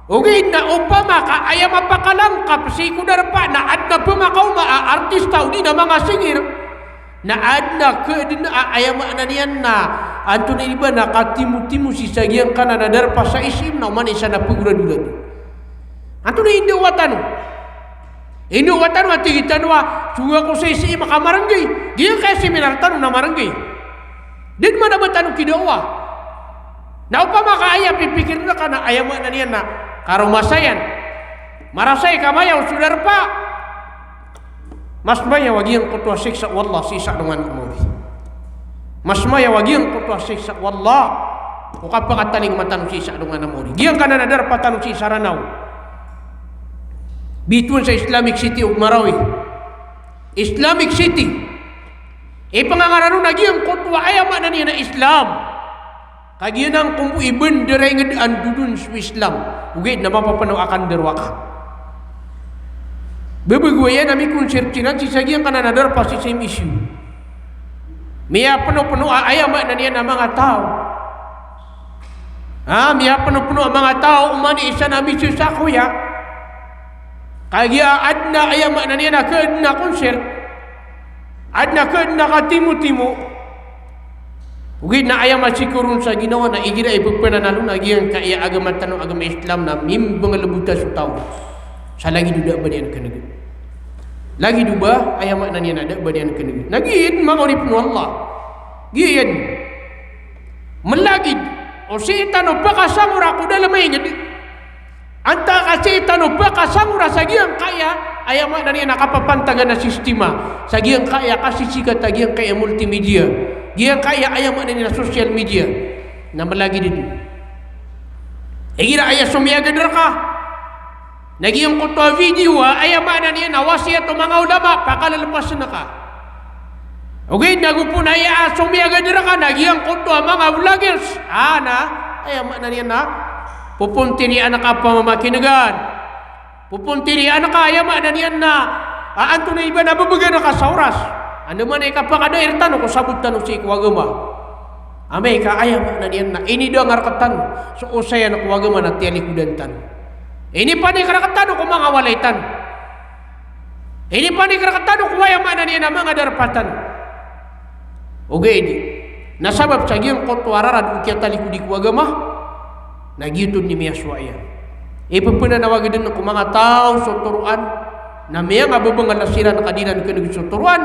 Ogaid na opama ka aya mapakalangkap sii ko darpa na adn a pmakaoma a artista odi na manga singer, na adn a kdn a aya maana niyan na antonaa i ba na katimotimo sii sa giyangkanan a darpa sa S M na oman i isa na pgorad-orad. Antonaa i indawa tano? Indawa tano a tig tano a sowa ko sa S M ka marangay. Giyangkaya seminar tano na marangay. Da dn man a ba tano kidawa. Na opama ka aya pipikirn ka na aya maana niyan na karoma saya, marasay ka mayaw so darpa. Mas mayaw a giyangkoto a siksa o Allah sii sa alongan a maori. Mas mayaw a giyangkoto a siksa o Allah ko kapakatalingoma tano sii sa alongan a maori. Giyangkanan a darpa tano sii sa Ranao, bitowan sa Islamic City of Marawi. Islamic City. Ipngangaran on a giyangkoto a aya maana niyan na Islam. Kagiya na angkoto bo i bandar a ingd a ndodon so Islam, ogaid na mapapnao a kandarowaka. Bbgowa iyan a mikonsert siran sii sa giyangkanan a darpa sii sa M S U. Miyapnopno a aya maana niyan a manga taw. Ah, miyapnopno a manga taw, oman i isa na misesakoya. Kagiya adn a aya maana niyan a kdn a konsert. Adn a kdn a katimotimo. Ogaid na aya masikoron sa ginawa na igira i pphananalo na giyangkaya agama tano a agama Islam na mimbangalbota so taw sa lagid o da a ba niyan kneg. Lagid o ba aya maana niyan a da a ba niyan kneg. Na giya dn manga oripn o Allah. Giya dn. Mlagid o sii tano pkasangora ko dalm a ingd. Antaa ka sii tano pkasangora sa giyangkaya, aya maana niyan a kapapantagan a sistema, sa giyangkaya kasisikata giyangkaya multimedia, giyangkaya aya maana niyan a social media, na mlagid dn. Igira aya somiyagad rka na giyangkoto a video a aya maana niyan a wasiyat o manga ulama, pakalapasn ka. Ogaid na go pn aya a somiyagad rka na giyangkoto a manga vloggers, a na aya maana niyan na popontirian ka pamamakinegan. Popontirian ka, aya maana niyan na, a, antonaa i ba na bbgan ka sa oras. Andamanaya i kapakadair tano ko sabot tano sii ko agama. Amay ka aya maana niyan na inidangar rktano so osayan ko agama na tiyalikodan tano. Inipanik rktano ko manga walay tano. Inipanik rktano ko aya maana niyan a manga darpa tano. Ogaid na sabap sa giyangkoto a rarad o kiyatalikodi ko agama, na giyoto dn i miyasowa iyan. Ippananawag dn ko manga taw so toroan, na miyangabbngala siran ka di ran kneg so toroan.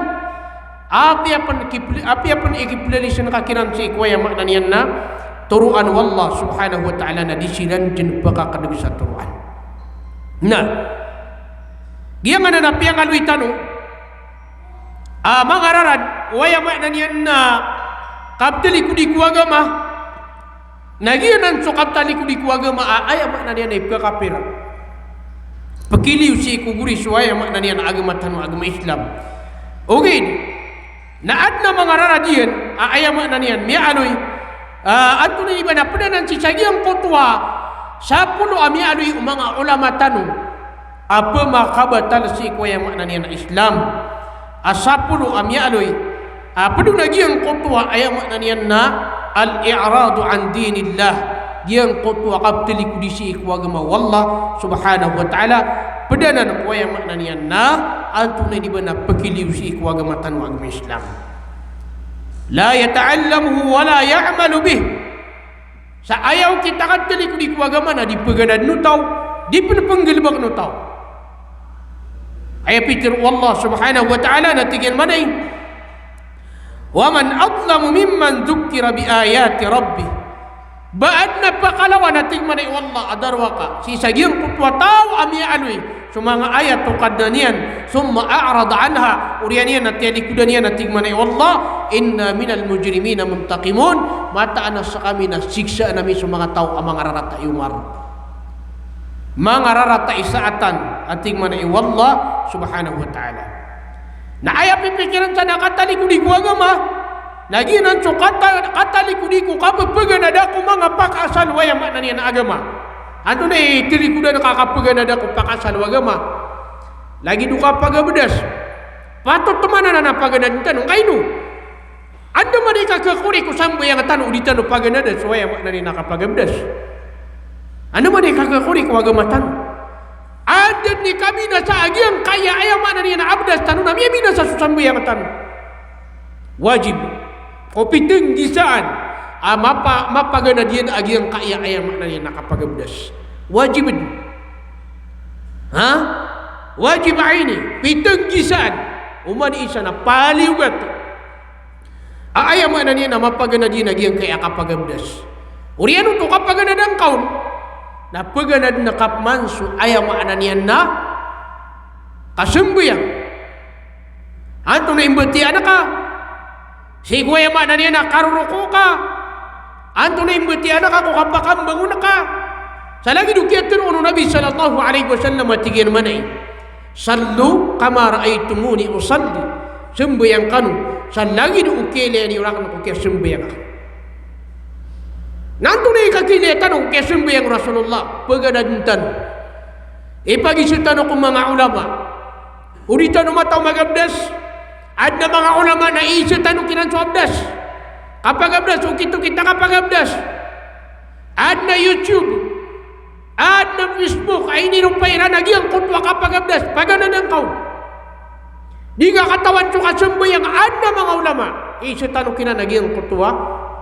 Apiya pn kipl-, apiya pn ikiplalisn ka kiran sii ko aya maana niyan na toroan o Allah subhanahu wa ta'ala, na di siran dn pkakneg sa toroan. Na giyanan a piyangaloy tano a manga rarad o aya maana niyan na kaptalikodi ko agama. Na giyanan so kaptalikodi ko agama a aya maana niyan na ipkakapir. Pkiliyo sii ko gori so aya maana niyan a agama tano a agama Islam. Ogaid na adn a manga rarad iyan a aya maana niyan miyaaloy, a, antonaa i ba na pd anan sii sa giyangkoto a sapolo a miyaaloy o manga ulama tano a pmakabatal sii ko aya maana niyan a Islam. A sapolo a miyaaloy a pd on a giyangkoto a aya maana niyan na al-i'radu an dinillah. Giyangkoto a kaptalikodi sii ko agama o Allah subhanahu wa ta'ala. Pd anan ko aya maana niyan na antonaa i ba na pkiliyo sii ko agama tano a agama Islam. La yata'allamuhu wa la ya'malu bih. Sa aya okit a kaptalikodi ko agama na di paganadn o taw, di pn pnggalbkn o taw. Aya pitharo o Allah subhanahu wa ta'ala na tig iyan mambo a, "Wa man adlamu mimman dhukkira bi ayati rabbih." Ba adn a pakalawan a tig mambo o Allah a darowaka sii sa giyangkoto a taw a miyaaloy so manga ayat o Kadnan iyan, thumma a'rada anha, oriyan iyan na tiyalikodan iyan a tig mambo o Allah, "Inna minal mujrimina muntaqimun." Mataan a skami na siksaan ami so manga taw a manga rarata i Omar. Manga rarata i saatan a tig mambo o Allah subhanahu wa ta'ala. Na aya pipikiran san a katalikodi ko agama, na giyanan so kata-, katalikodi ko kapapaganada ko manga pakaasal o aya maana niyan a agama. Antonaa i talikodan ka kapaganada ko pakaasal o agama? Lagid o kapagabdas. Patot man anan a paganadn tano, ngkaino? Andamanaya i kakakori ko sambayang tano o di tano paganada so aya maana niyan a kapagabdas. Andamanaya i kakakori ko agama tano. Anda dn i kabinasa a giyangkaya, aya maana niyan na abdas tano na miyabinasa so sambayang tano. Wajib ko pitnggisaan a mapa-, mapaganad iyan a giyangkaya, aya maana niyan na kapagabdas. Wajib dn. Ha? Wajib aini, pitnggisaan. Oman i isa na paliyogat a aya maana niyan na mapaganad iyan a giyangkaya kapagabdas. Oriyan oto kapaganadan ka on, na paganadn ka pman so aya maana niyan na kasambayang. Antonaa i mbatiyaan ka? Sii ko aya maana niyan na karoroko ka. Antonaa i mbatiyaan ka ko kapakambangon ka? Sa lagid o kiyatharo o Nabi sallallahu alaihi wasallam a tig iyan manaya, "Sallu kama ra'aytumuni usalli." Sambayang kano sa lagid o kiyailaya niyo rakn ko kiyasambayang akn. Na antonaa i kakiilaya tano ko kiyasambayang o Rasulullah? Paganadn tano. Ipagiza tano ko manga ulama. O di tano mataw magabdas. Adn a manga ulama na iiza tano kiran so abdas. Kapagabdas, okit-okit a kapagabdas. Adn a YouTube, adn a Facebook, a iniropa iran a giyangkoto a kapagabdas, paganadan ka on. Di ngka katawan so kasambayang, adn a manga ulama. Iiza tano kiran a giyangkoto a,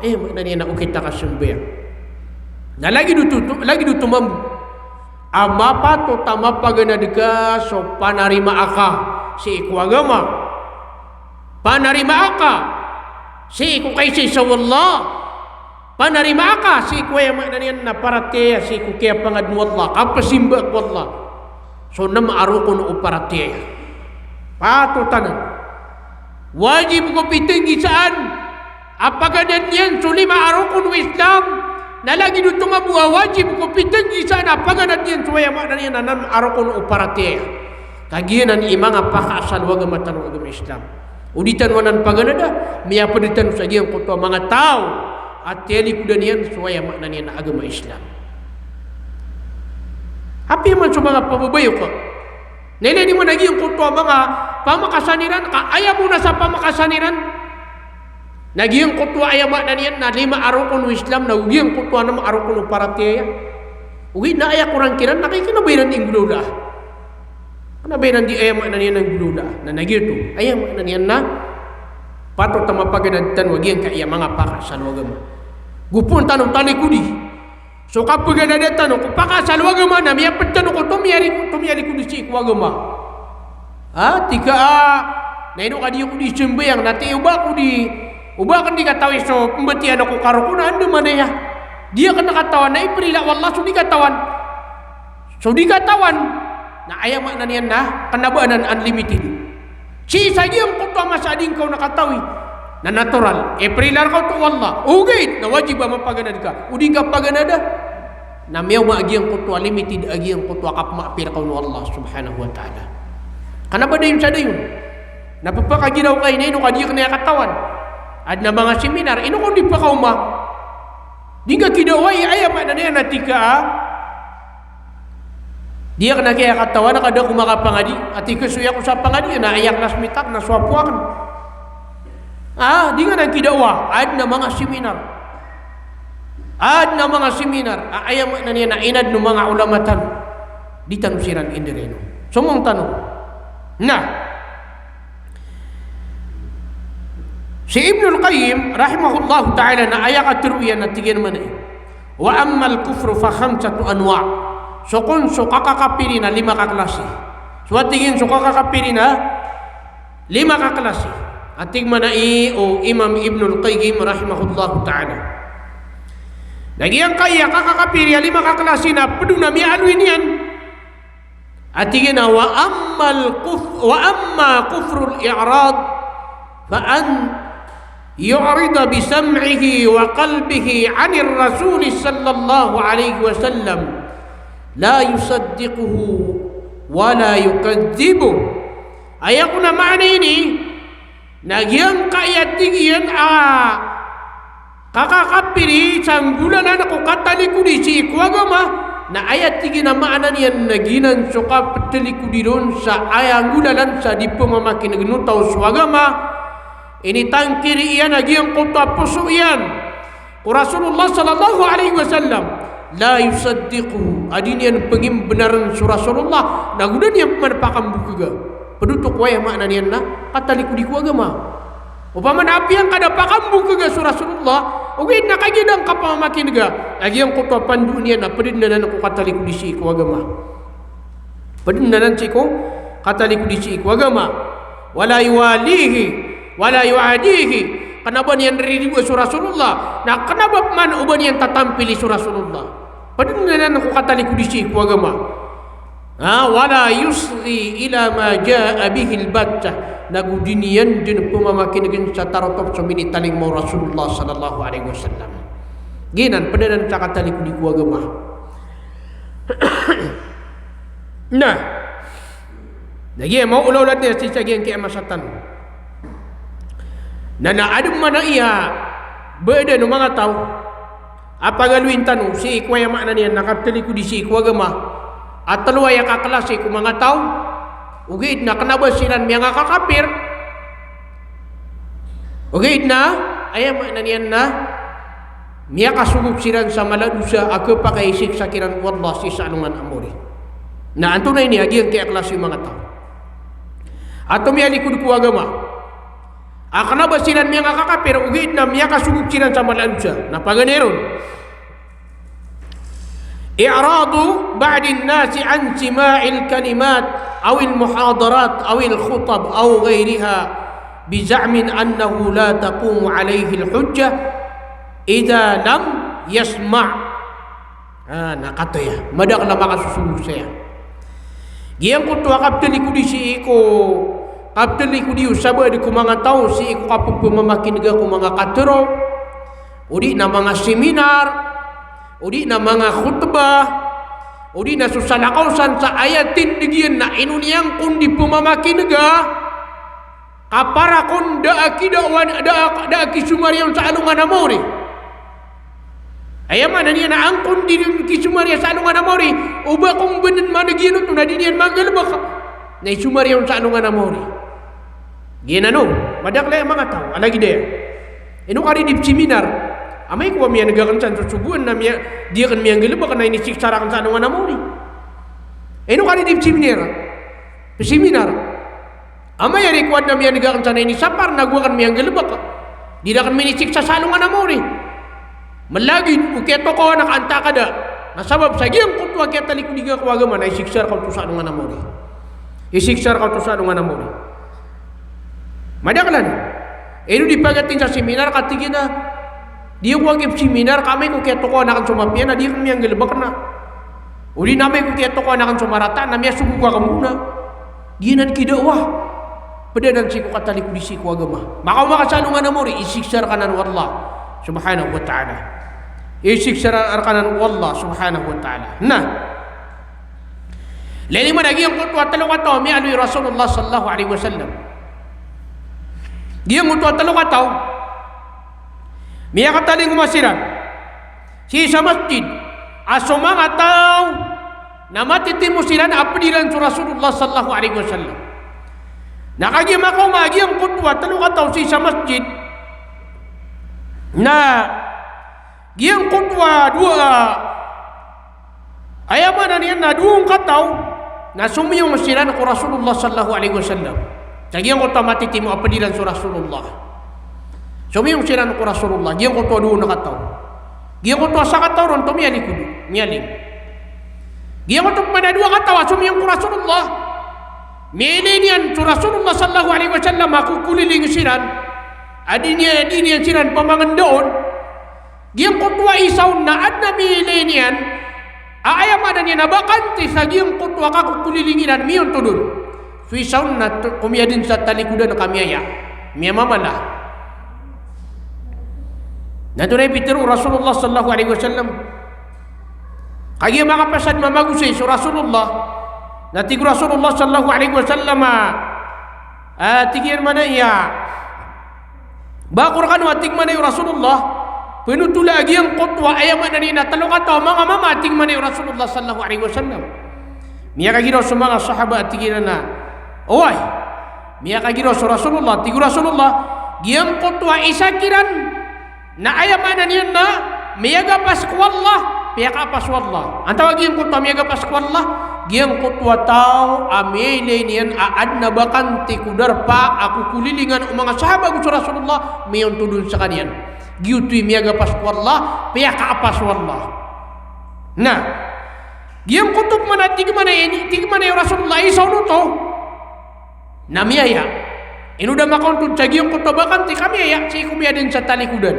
eh, maana niyan na okit a kasambayang. Na lagid oto, lagid oto mambo a mapatot a mapaganad ka so panarimaa ka sii ko agama. Panarimaa ka sii ko kaisaisa o Allah. Panarimaa ka sii ko aya maana niyan na paratiyaya sii ko kiyapangadn o Allah, kapsimba ko Allah. So nem a rokon o paratiyaya. Patot anan. Wajib ko pitnggisaan a paganad iyan so lima a rokon o Islam, na lagid oto mambo a wajib ko pitnggisaan a paganad iyan so aya maana niyan na nem a rokon o paratiyaya. Kagiya anan i manga pakaasal o agama tano a agama Islam. O di tano anan paganada, miyapd tano sa giyangkoto a manga taw a tiyalikodan iyan so aya maana niyan na agama Islam. Apiya man so manga pababayok a na ilay niyo man a giyangkoto a manga pamakasan iran, ka aya mona sa pamakasan iran na giyangkoto a aya maana niyan na lima a rokon o Islam, na giyangkoto a nem a rokon o paratiyaya. Ogaid na aya korang kiran na kay kna ba iran di nggolawlaa. Kna ba iran di, aya maana niyan na nggolawlaa. Na, na giyoto, aya maana niyan na patot a mapaganad tano a giyangkaya manga pakaasal o agama. Go poon tano talikodi so kapaganada tano ko pakaasal o agama na miyapd tano ko tomiyaliko-, tomiyalikodi sii ko agama. Ha, tig ka a, na ino ka di ako di sambayang, na tig o ba ako di, o ba akn di katawi so pmbatiyaan ko karokon, na andamanaya. Di akn katawan, na iprila o Allah so di katawan. So di katawan, na aya maana niyan na kna ba anan unlimited. Sii sa giyangkoto a masa a di ngka on katawi, na natural. Iprila rka oto o Allah. Ogaid na wajib a mapaganad ka. O di ngka paganada, na miyaoma a giyangkoto a limited a giyangkoto a kapmaapir ka on o Allah subhanahu wa ta'ala. Kna ba dayon sa dayon. Na pphakagiraw ka, ino ka di akn aya katawan. Adn a manga seminar, ino ka on di pakaoma. Di ngka kidawai, aya maana niyan na tig ka a di akn a kiyakatawan ka da ako makapangadi, a tig ka so aya ko sa pangadi na aya kna smitak na so apo akn. Ah, di ngka nan kidawa, adn a manga seminar. Adn a manga seminar a aya maana niyan na inadn o manga ulama tano. Di tano siran indiraynon. Somong tano. Na si Ibnul Qayyim rahimahullahu ta'ala na aya katharo iyan na tig iyan manaya, "Wa ammal kufru fa khamsatu anwa'." So kon so kakakapiri na lima ka klasi. So a tig iyan so kakakapiri na lima ka klasi. A tig manaya o Imam Ibnul Qayyim rahimahullahu ta'ala na giyangkaya kakakapiri a lima ka klasi na pd on a miyaaloy niyan. A tig iyan a, "Wa ammal kuf-, wa amma kufrul i'rad, fa an yu'rida bi sam'ihi wa qalbihi 'anir Rasul sallallahu alaihi wasallam, la yusaddiquhu wa la yukadzibuh." Aya kon a maana ini, na giyangkaya tig iyan a kakakapiri sa nggolalan ko katalikodi sii ko agama, na aya tig iyan a maana niyan na giyanan so kaptalikodi ron sa aya nggolalan sa di pmamakin'g o taw so agama, initangkiri iyan a giyangkoto a poso iyan ko Rasulullah sallallahu alaihi wasallam. la yusaddiquhu, a di niyan pngimbenaren so Rasulullah, na go da niyan pman pakambokega. Pd oto ko aya maana niyan na katalikodi ko agama. Opama na apiya ngka da pakambokega so Rasulullah, ogaid na kagiya da ngka pamamakinega, a giyangkoto a pandoon iyan na pd anan ko katalikodi sii ko agama. Pd anan sii ko katalikodi sii ko agama. Wala yuwalihi, wala yuadihi. Kna ba niyan riridoa so Rasulullah, na kna ba pman o ba niyan tatampili so Rasulullah. Pd anan ko katalikodi sii ko agama. Ha, wala yusghi ila ma jaa bihi albattah. Na go di niyan dn pmamakinegen sa tarotop so minitalingoma o Rasulullah sallallahu alaihi wasallam. Giyanan pd anan sa katalikodi ko agama. Na, na giya maolaola dn sii sa giyangkaya masa tano. Na, na adn man a iya ba dn o manga taw a pagaloyin tano sii ko aya maana niyan na katalikodi sii ko agama a tlo aya kaklasi ko manga taw, ogaid na kna ba siran miyangakakapir, ogaid na aya maana niyan na miyakasogop siran sa mala a dosa a khapakay a isiksa kiran o Allah sii sa alongan a mori. Na antonaa ini a giyangkaya klasi o manga taw a tomiyalikod ko agama a kna ba siran miyangakakapir, ogaid na miyakasogop siran sa mala a dosa? Na paganay ron, i'radu ba'din nasi an sima'il kalimat awil muhadarat awil khutab aw ghairiha bi za'min annahu la taqumu alayhil hujjah idha lam yasma'. Ah, na kato aya, madakl a makasosogo saya. Giyangkoto a kaptalikodi sii ko, kaptalikodi o sabaad ko manga taw sii ko kapepemamakinega ko manga katharo, odi na manga seminar, odi na manga khutbah, odi na so salakaw san sa aya tindeg iyan na ino niyan kon di pemamakinega, ka para kon da a kidawa, da a, da a kisomariya on sa alongan a mori. Aya maana niyan na an kon di kisomariya sa alongan a mori, o ba kon benen maneg iyan oto na di niyan manggalebek. Na isomariya on sa alongan a mori. Giyanan o, madakl aya manga taw a lagid aya. Ino ka di di seminar? Amay ko ba miyaneg aken san so sogoan na miya, di aken miyanggalebek na inisiksa raken sa alongan a mori. Ino ka di di seminar? Seminar. Amay ari ko adn a miyaneg aken san a inisapar na go aken miyanggalebek, di raken minisiksa sa alongan a mori. Malagid o kiyatokawan ka antaa ka da. Na sabap sa giyangkoto a kiyatalikodi nga ko agama na isiksa rka oto sa alongan a mori. Isiksa rka oto sa alongan a mori. Madakl anan. Ino di pagatin sa seminar ka tig iyan a, di ako a giyap seminar ka amay ko kiyatokawan aken so mapiya na di aken miyanggalebek na. Odi na amay ko kiyatokawan aken so marata na miyasogo aken bo na. Giyanan kidawa. Pd anan sii ko katalikodi sii ko agama. Makaoma ka sa alongan a mori, isiksa rka anan o Allah subhanahu wa ta'ala. Isiksa rka anan o Allah subhanahu wa ta'ala. Na, lagid man a giyangkoto a tlo kataw a miyaaloy o Rasulullah sallallahu alaihi wasallam. Giyangkoto a tlo kataw, miyakatalingoma siran sii sa masjid a so manga taw na matitimo siran a pd iran so Rasulullah sallallahu alaihi wasallam. Na kagiya makaoma a giyangkoto a tlo kataw sii sa masjid, na giyangkoto a dowa, aya maana niyan na dowa ngkataw, na somiyong siran ko Rasulullah sallallahu alaihi wasallam. Sa giyangkoto a matitimo a pd iran so Rasulullah. Somiyong siran ko Rasulullah, giyangkoto a dowa ngkataw. Giyangkoto a sakataw ron tomiyalikod, miyaling. Giyangkoto pman a dowa kataw a somiyong ko Rasulullah, miyailay niyan so Rasulullah sallallahu alaihi wasallam a kokoliling siran. A di niyan, a di niyan siran pamangendaon. Giyangkoto a isa on na adn a miyailay niyan a aya maana niyan na bakante sa giyangkoto a kakokoliling iran, miyontod on. So isa on na to, komiya dn sa talikodan ka miyaya, miyamamala. Na antonaa i pitharo o Rasulullah sallallahu alaihi wasallam? Kagiya makapasad mamagosay so Rasulullah, na tig o Rasulullah sallallahu alaihi wasallam a, a, tig iyan man a iya, ba ko rekano a tig man a iya o Rasulullah, penotola a giyangkoto a aya maana niyan na tlo kataw a manga mama a tig man a iya o Rasulullah sallallahu alaihi wasallam. Miyakagiraw so manga sahaba a tig iran a, oway. Miyakagiraw so Rasulullah, tig o Rasulullah, giyangkoto a isa kiran na aya maana niyan na miyagapas ko Allah, piyakaapas o Allah. Antawaa giyangkoto a miyagapas ko Allah? Giyangkoto a taw a miyailay niyan a adn a bakante ko darpa a kokolilingan o manga sahaba ago so Rasulullah, miyontod on skaniyan. Giyoto i miyagapas ko Allah, piyakaapas o Allah. Na giyangkoto pman a tig mambo, tig mambo o Rasulullah, isa on oto na miyaya. Ino da makaontod sa giyangkoto a bakante ka miyaya sii ko miyadn sa talikodan.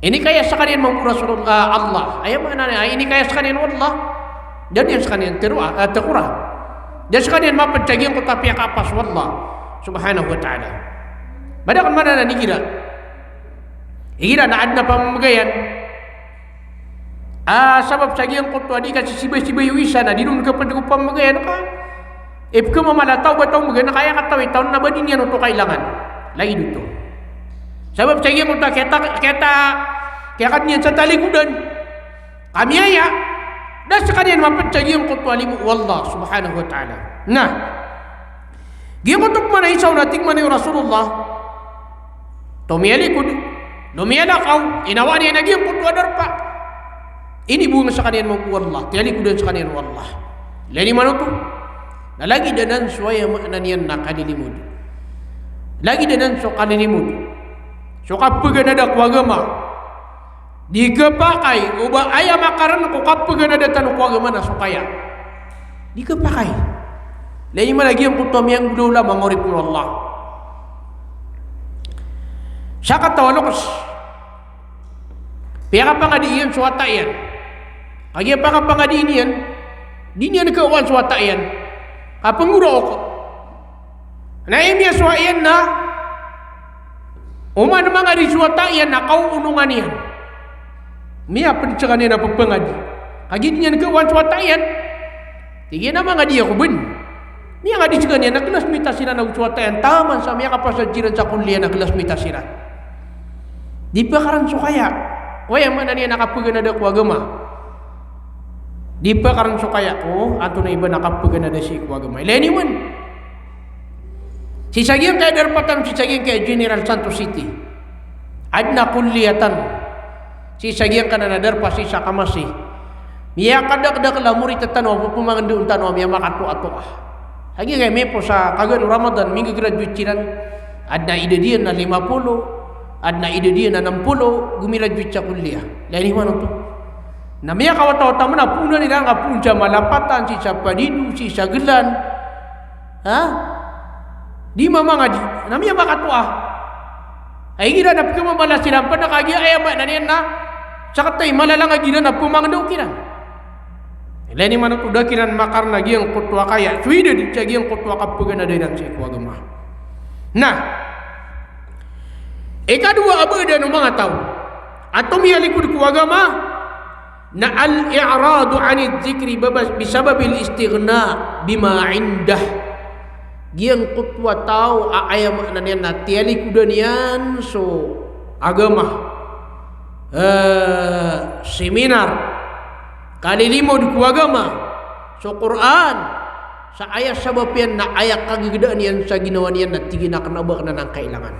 Inikaya skaniyan mambo o Rasulullah, Allah. Aya maana niyan, inikaya skaniyan o Allah. Da niyan skaniyan tero, ah, tekora. Da skaniyan mapd sa giyangkoto a piyakaapas o Allah subhanahu wa ta'ala. Madakl maana niyan igira, igira na adn a pamamagayan a sabap sa giyangkoto a di kasisibaysibay o isa na di ron kapd ko pamamagayan ka ipkhamamala taw ba taw mbaga na kaya katawi taw na ba di niyan oto kailangan. Lagid oto. Sabap sa giyangkoto a kiyata, kiyata, kiyakad niyan sa talikodan ka miyaya, da skaniyan mapd sa giyangkoto a limo o Allah subhanahu wa ta'ala. Na giyangkoto pman a isa on a tig mambo o Rasulullah, oto miyalikod, oto miyalakaw, inawaan iyan a giyangkoto a darpa. Inibong skaniyan mambo o Allah, tiyalikodan skaniyan o Allah. Ilay niyo man oto. Na lagid anan so aya maana niyan na kalilimod. Lagid anan so kalilimod. So kapaganada ko agama. Di khapakay o ba aya makarn ko kapaganada tano ko agama na so kaya. Di khapakay. Ilay niyo man a giyangkoto a miyanggolawla, manga oripn o Allah. Sakataw a loks, piyakapangadi iyan so wata iyan. Kagiya pakapangadi niyan, di niyan khaowaan so wata iyan. Kapnggoraok. Na aya miyasowa iyan na oman mangadi so wata iyan na kaoonongan iyan. Miyapd skaniyan a ppangadi. Kagiya di niyan khaowaan so wata iyan. Tig iyan a mangadi ako bn. Miyangadi skaniyan na classmate siran ago so wata iyan. Taman sa miyakapasad siran sa kulliyah na classmate siran. Di pkarn so kaya. Ko aya maana niyan na kapaganada ko agama. Di pkarn so kaya ko antonaa i ba na kapaganada sii ko agama. Ilay niyo man. Sii sa giyangkaya darpa tano, sii sa giyangkaya General Santos City. Adn a kulliyah tano. Sii sa giyangkanan a darpa sii sa Kamasi. Miyakadakdakl a morit tano a pphamangndao tano a miyamakatoatoa. Sa giyangkaya miyapoon sa kagaan o Ramadan, minggraduate siran. Adn a idad iyan na lima polo, adn a idad iyan na enam polo, gomigraduate sa kulliyah. Ilay niyo man oto. Na miyakawatawata man a poonan iran a poon sa Malapatan, sii sa Padido, sii sa Glan. Ha? Di mamangadi. Na miyamakatoa. Ay igira na pkhamamala siran pn na kagiya aya maana niyan na sakataw i malalang a giyanan a pmangndao kiran. Ilay niyo man oto, da kiran makarn a giyangkoto a kaya. So idad sa giyangkoto a kapaganada iran sii ko agama. Na ikadowa a badan o manga taw a tomiyalikod ko agama na al-i'radu anidh dhikri baba-, bisababil istighna bima indah. Giyangkoto a taw a aya maana niyan na tiyalikodan iyan so agama. Eh, seminar, kalilimod ko agama, so Qur'an, sa aya sabap iyan na aya kagagdaan iyan sa ginawa niyan na tig iyan a kna ba kna nan kailangan.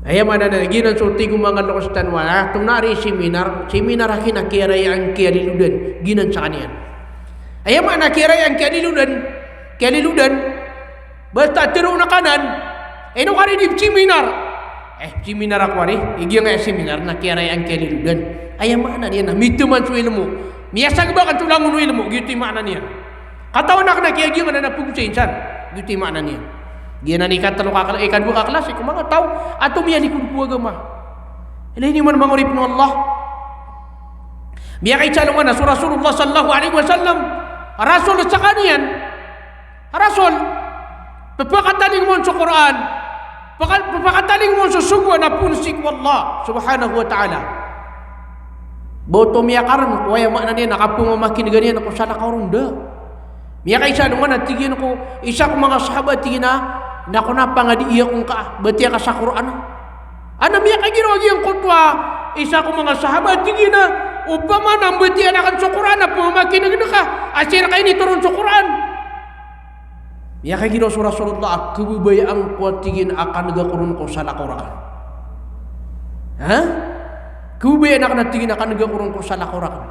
Aya maana na giyanan so tig o manga loks tano a, ah, tonaa i seminar, seminar a kna kiyarayaan kiyalilodan, giyanan skaniyan. Aya maana kiyarayaan kiyalilodan, kiyalilodan, basta tero na kanan, ino ka di seminar. Eh, seminar ako ari, i giyangkaya seminar na kiyarayaan kiyalilodan. Aya maana niyan na mitaman so ilmo. Miyasagbakan so langon o ilmo, giyoto i maana niyan. Katawan akn a kiyagiya man a pagosay insan. Giyoto i maana niyan. Giyanan i katlo ka kla-, ikadowa ka klasi ko manga taw a tomiyalikod ko agama. Ilay niyo man manga oripn o Allah. Miyakaisa alongan a so Rasulullah sallallahu alaihi wasallam, Rasul skaniyan. Rasul, pphakatalingoma on so Qur'an, paka-, pphakatalingoma on so sogoan a poon sii ko Allah subhanahu wa ta'ala. Ba oto miyakarn ko aya maana niyan na kapmamakin'gan iyan ko salakaw ron, da. Miyakaisa alongan a tig iyan ko isa ko manga sahaba, tig iyan a, na ko na pangadii ako ngka, batiya ka sa Qur'an. Ana miyakagiraw a giyangkoto a isa ko manga sahaba, tig iyan a, opama na mbatiya akn so Qur'an a pmamakin'gan ka a sii rka initoron so Qur'an. Miyakagiraw so Rasulullah a khababayaan ko a tig iyan a kan'ga ko ron ko salakaw rka. Ha? Khabayaan akn a tig iyan a kan'ga ko ron ko salakaw rakn.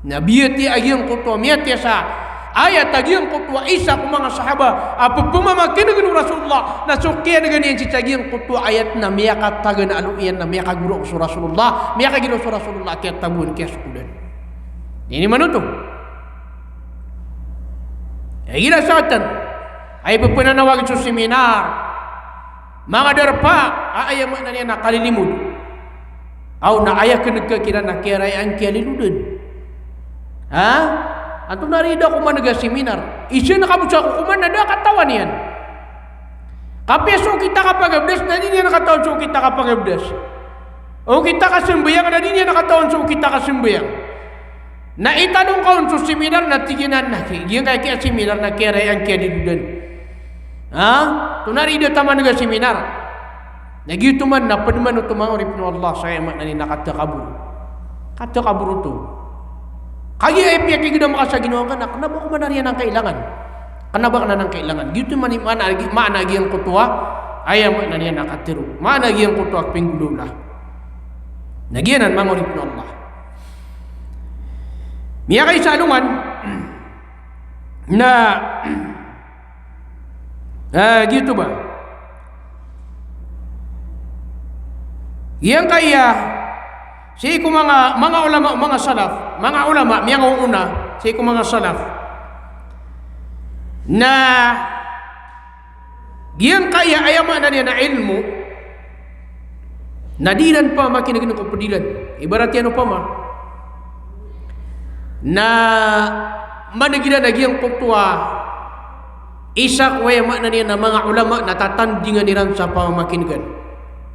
Na biyatiya a giyangkoto a miyatiya sa ayat a giyangkoto a isa ko manga sahaba a pphamakin'gn o Rasulullah, na so kiyan'ga niyan sii sa giyangkoto a ayat na miyakatagan a alo iyan na miyakagoro so Rasulullah, miyakagiraw so Rasulullah, kiyatabowan, kiyasokodan. Ini manoto. Igira satan a ippananawag so seminar, manga darpa a aya maana niyan na kalilimod. Aw na aya kn'ga kiran na kiyarayaan kiyalilodan. Ha? Antonaa i da ko man'ga seminar? Isa na ka bo sa kokoman na da katawan iyan. Kapiya so okit a kapagabdas na di niyan katawan so okit a kapagabdas. Okit a kasambayang na di niyan katawan so okit a kasambayang. Na italong ka on so seminar na tig iyan a na ki-, giyangkaya seminar na kiyarayaan kiyalilodan. Ha? Antonaa i da ta man'ga seminar? Na giyoto man na pd man oto, manga oripn o Allah, sa aya maana niyan na katakabor. Katakabor oto. Kagiya aya piyakigdam ka sa ginawa ngka na kna ba ko man a riyan angkailangan. Kna ba kna angkailangan. Giyoto man i maana, maana giyangkoto a aya maana niyan na katharo. Maana giyangkoto a pinggolawla. Na giyanan, manga oripn o Allah. Miyakaisa a alongan na, ah, giyoto ba? Giyangkaya sii ko manga, manga ulama, manga salaf, manga ulama miyangaoona sii ko manga salaf. Na giyangkaya aya maana niyan na ilmo, na di iran pamakin'gn ko pd iran. Ibarat iyan opama na man'g iran a giyangkoto a isa ko aya maana niyan na manga ulama na tatandingan iran sa pamakin'gan.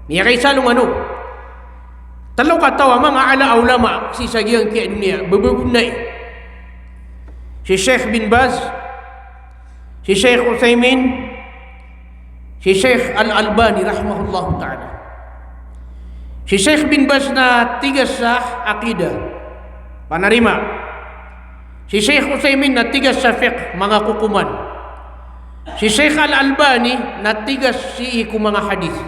Miyakaisa a alongan o tlo kataw a manga ala a ulama sii sa giyangkaya doniya, bababonay. Si Sheikh bin Baz, si Sheikh Uthaymin, si Sheikh Al-Albani rahimahullahu ta'ala. Si Sheikh bin Baz na tigas sa aqidah, panarima. Si Sheikh Uthaymin na tigas sa fiqh, manga kokoman. Si Sheikh Al-Albani na tigas sii ko manga hadith.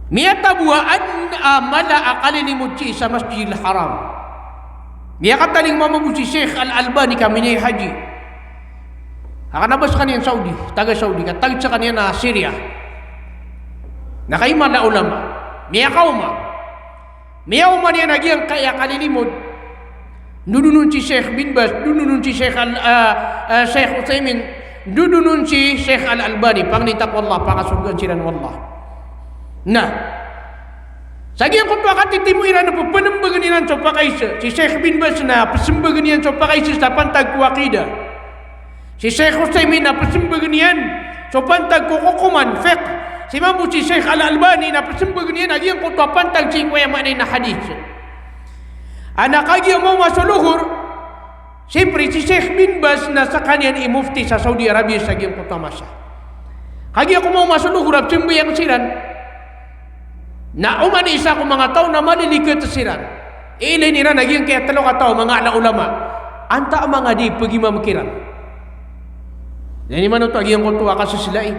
Miyatabowa adn a mala a kalilimod sii sa Masjidil Haram. Miyakatalingoma mambo si Sheikh Al-Albani ka minihaji. Ka kna ba skaniyan Saudi, taga Saudi, ka tagd skaniyan a Syria. Na kagiya mala a ulama. Miyakaoma. Miyaoma niyan a giyangkaya kalilimod. Dodonon si Sheikh bin Baz, dodonon si Sheikh Al-, ah, ah, Sheikh Uthaymin, dodonon si Sheikh Al-Albani, pangnin ta ko Allah, pakasorgaan siran o Allah. Na sa giyangkoto a katitimo iran na pphmbagn iran so pakaisa, si Sheikh bin Baz na psmbagn iyan so pakaisa sa pantag ko aqidah. Si Sheikh Uthaymin na psmbagn iyan so pantag ko kokoman, fiqh. Si mambo si Sheikh Al-Albani na psmbagn iyan a giyangkoto a pantag sii ko aya maana niyan na hadith. Na kagiya maoma so lohor, siyempre si Sheikh bin Baz na skaniyan i mufti sa Saudi Arabia sa giyangkoto a masa. Kagiya ko maoma so lohor a pzambayang siran, na oman i isa ko manga taw na maliliket siran. Ilay iran a giyangkaya tlo kataw a manga ala a ulama. Antaa manga di pagimam kiran. Na ini manoto a giyangkoto a kaseselai.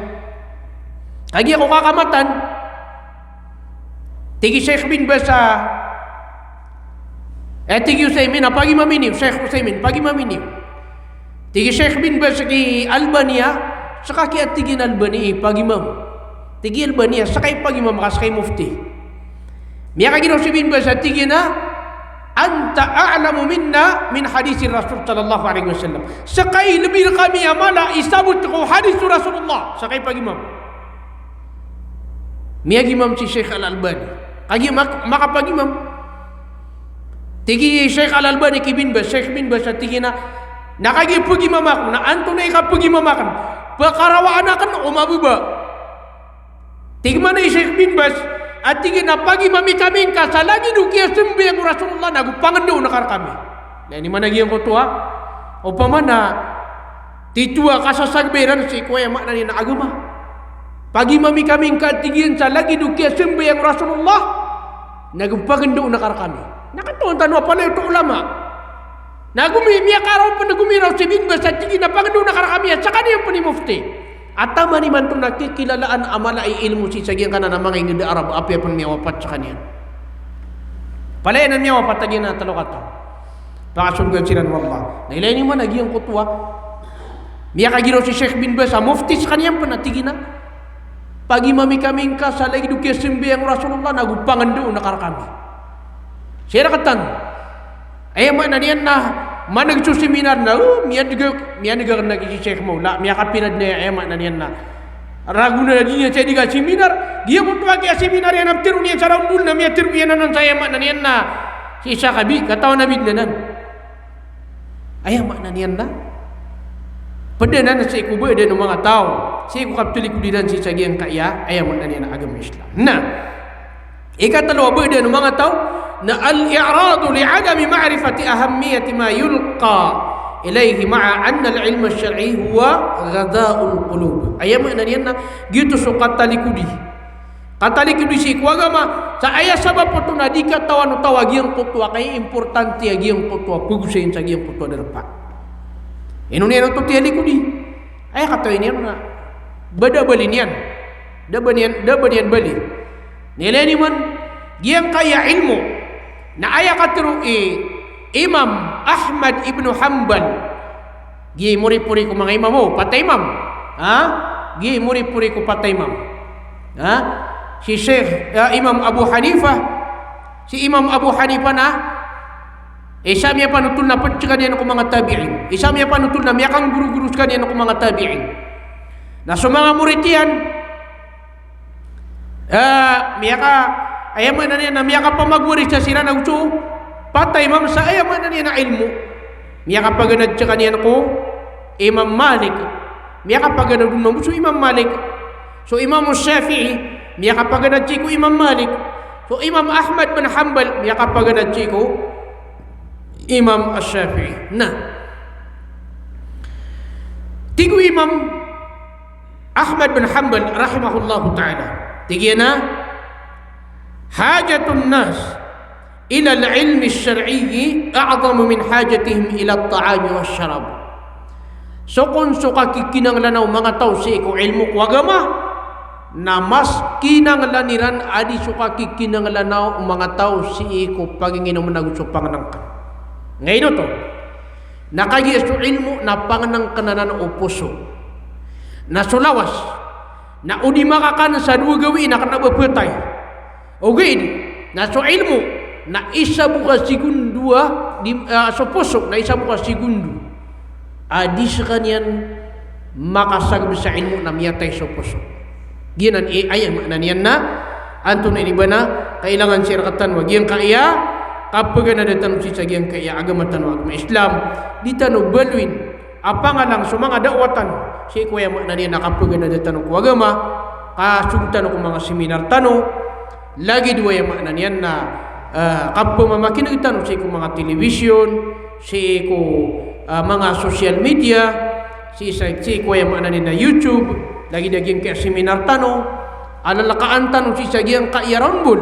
Kagiya ko kakamatan, tig i Sheikh bin Baz a, eh, tig i Uthaymin a pagimami niyo, Sheikh Uthaymin, pagimami niyo. Tig i Sheikh bin Baz ki Albani a, seka ki a tig iyan Albani i pagimam. Tig i Albani a, seka i pagimam ka seka i mufti. Miyakagiraw si bin Baz a tig iyan a, "Anta a'lamu minna min hadithir Rasul sallallahu alaihi wasallam." Seka i lbi rkami a mala i sabot ko hadith o Rasulullah, seka i pagimam. Miyagimam si Sheikh Al-Albani. Kagiya mak-, makapagimam. Tig i Sheikh Al-Albani ki bin Baz, Sheikh bin Baz a tig iyan a, na kagiya pagimam ako, na antonaa i kapagimam akn? Pkarawaan akn o mababa? Tig mambo i Sheikh bin Baz a tig iyan a pagimami kami ngka sa lagid o kiyasambayang o Rasulullah na go pangndao ngka rkami. Na ini maana giyangkoto a, opama na titho a kasasagbayan sii ko aya maana niyan na agama. Pagimami kami ngka, tig iyan, sa lagid o kiyasambayang o Rasulullah, na go pangndao ngka rkami. Na katawan tano a palaya oto ulama. Na gomi-, miyakaraw pn, gomiraw si bin Baz a tig iyan a pangndao ngka rkami a skaniyan pn i mufti. Ataman imanto na kikilalaan a mala i ilmo sii sa giyangkanan a manga ingd a Arab a apiya pn miyawapat skaniyan. Palaya anan miyawapat a giyanan a tlo kataw. Pakasorgaan siran o Allah. Na ilay niyo man a giyangkoto a miyakagiraw si Sheikh bin Baz a mufti skaniyan pn a tig iyan a pagimami kami ngka sa lagid o kiyasambayang o Rasulullah na go pangndao na karkami. Sii rktano. Aya maana niyan na man'g so seminar na, o, miyan'g, miyan'g akn a giya si Sheikh Mawla, miyakapira dn aya, aya maana niyan na ragon a di niyan saya di kaseminar, giyangkoto a kiyaseminar iyan a ptharoon iyan sa Round Ball na miyatharo iyan anan sa aya maana niyan na sii sa kabi, katawan a bidn anan. Aya maana niyan na pd anan sii ko bdaan o manga taw, sii ko kaptalikod iran sii sa giyangkaya, aya maana niyan na agama Islam. Na ikatlo a bdaan o manga taw na al-i'radu li adami ma'rifati ahammiyati ma yulqa ilayhi ma'a anna al-ilma ash-shar'i huwa ghidha'ul qulub. Aya maana niyan na giyoto so katalikodi. Katalikodi sii ko agama, sa aya sabap oto na di katawan o taw a giyangkoto a kay importante a giyangkoto a pagosayin sa giyangkoto a darpa. Ino niyan oto tiyalikodi? Aya katawi niyan na ba da bali niyan. Da ba niyan, da ba niyan bali. Na ilay niyo man giyangkaya ilmo na aya katharo i Imam Ahmad ibn Hanbal. Giya i moripori ko manga imam, o, pat a imam. Ha? Giya i moripori ko pat a imam. Ha? Si Sheikh, eh, Imam Abu Hanifa. Si Imam Abu Hanifa na isa a miyapanothol na pd skaniyan ko manga tabi'in. Isa a miyapanothol na miyakanggorogoro skaniyan ko manga tabi'in. Na so manga morit iyan, eh, miyaka, aya maana niyan na miyakapamagwarisa siran ago so pat a imam sa aya maana niyan na ilmo. Miyakapaganad skaniyan ko Imam Malik. Miyakapaganad on mambo so Imam Malik. So Imam Shafi'i, miyakapaganad sii ko Imam Malik. So Imam Ahmad bin Hanbal, miyakapaganad sii ko Imam Ash-Shafi'i. Na tig o Imam Ahmad bin Hanbal rahimahullahu ta'ala, tig iyan a, "Hajatun nas ila al-ilmi ash-shar'i a'zamu min hajatihim ila at-ta'ami wash-sharab." So kon so kakikinanglan o manga taw sii ko ilmo ko agama, na mas kinanglan iran a di so kakikinanglan o manga taw sii ko panginginom ago so pangnngkn. Ngaino oto? Na kagiya so ilmo na pangnngkn anan o poso. Na so lawas na o di makakan sa dowa gawii na kna ba phatay. Ogaid na so ilmo na isa bo ka segundo a di, ah, so poso na isa bo ka segundo a di skaniyan makasagb sa ilmo na miyatay so poso. Giyanan i aya maana niyan na antonaa ini ba na kailangan sii rktano a giyangkaya kapaganada tano sii sa giyangkaya agama tano a agama Islam. Di tano baloyin a pangalang so manga da'wah tano sii ko aya maana niyan na kapaganada tano ko agama, kasong tano ko manga seminar tano, lagid o aya maana niyan na, ah, kapamamakin'g tano sii ko manga television, sii ko, ah, manga social media, sii sa, sii ko aya maana niyan na YouTube, lagid a giyangkaya seminar tano, a lalkaan tano sii sa giyangkaya Round Ball.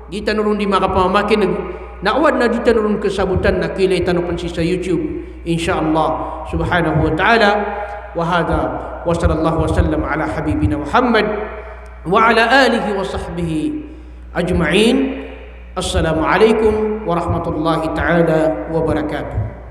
Di tano ron di makapamamakin'g, na o adn a di tano ron kasabotan na kiilay tano pn sii sa YouTube, insha Allah subhanahu wa ta'ala. Wa hadha, wa sallallahu wa sallam ala habibina Muhammad wa ala alihi wa sahbihi ajma'in. Assalamu alaikum warahmatullahi ta'ala wabarakatuh.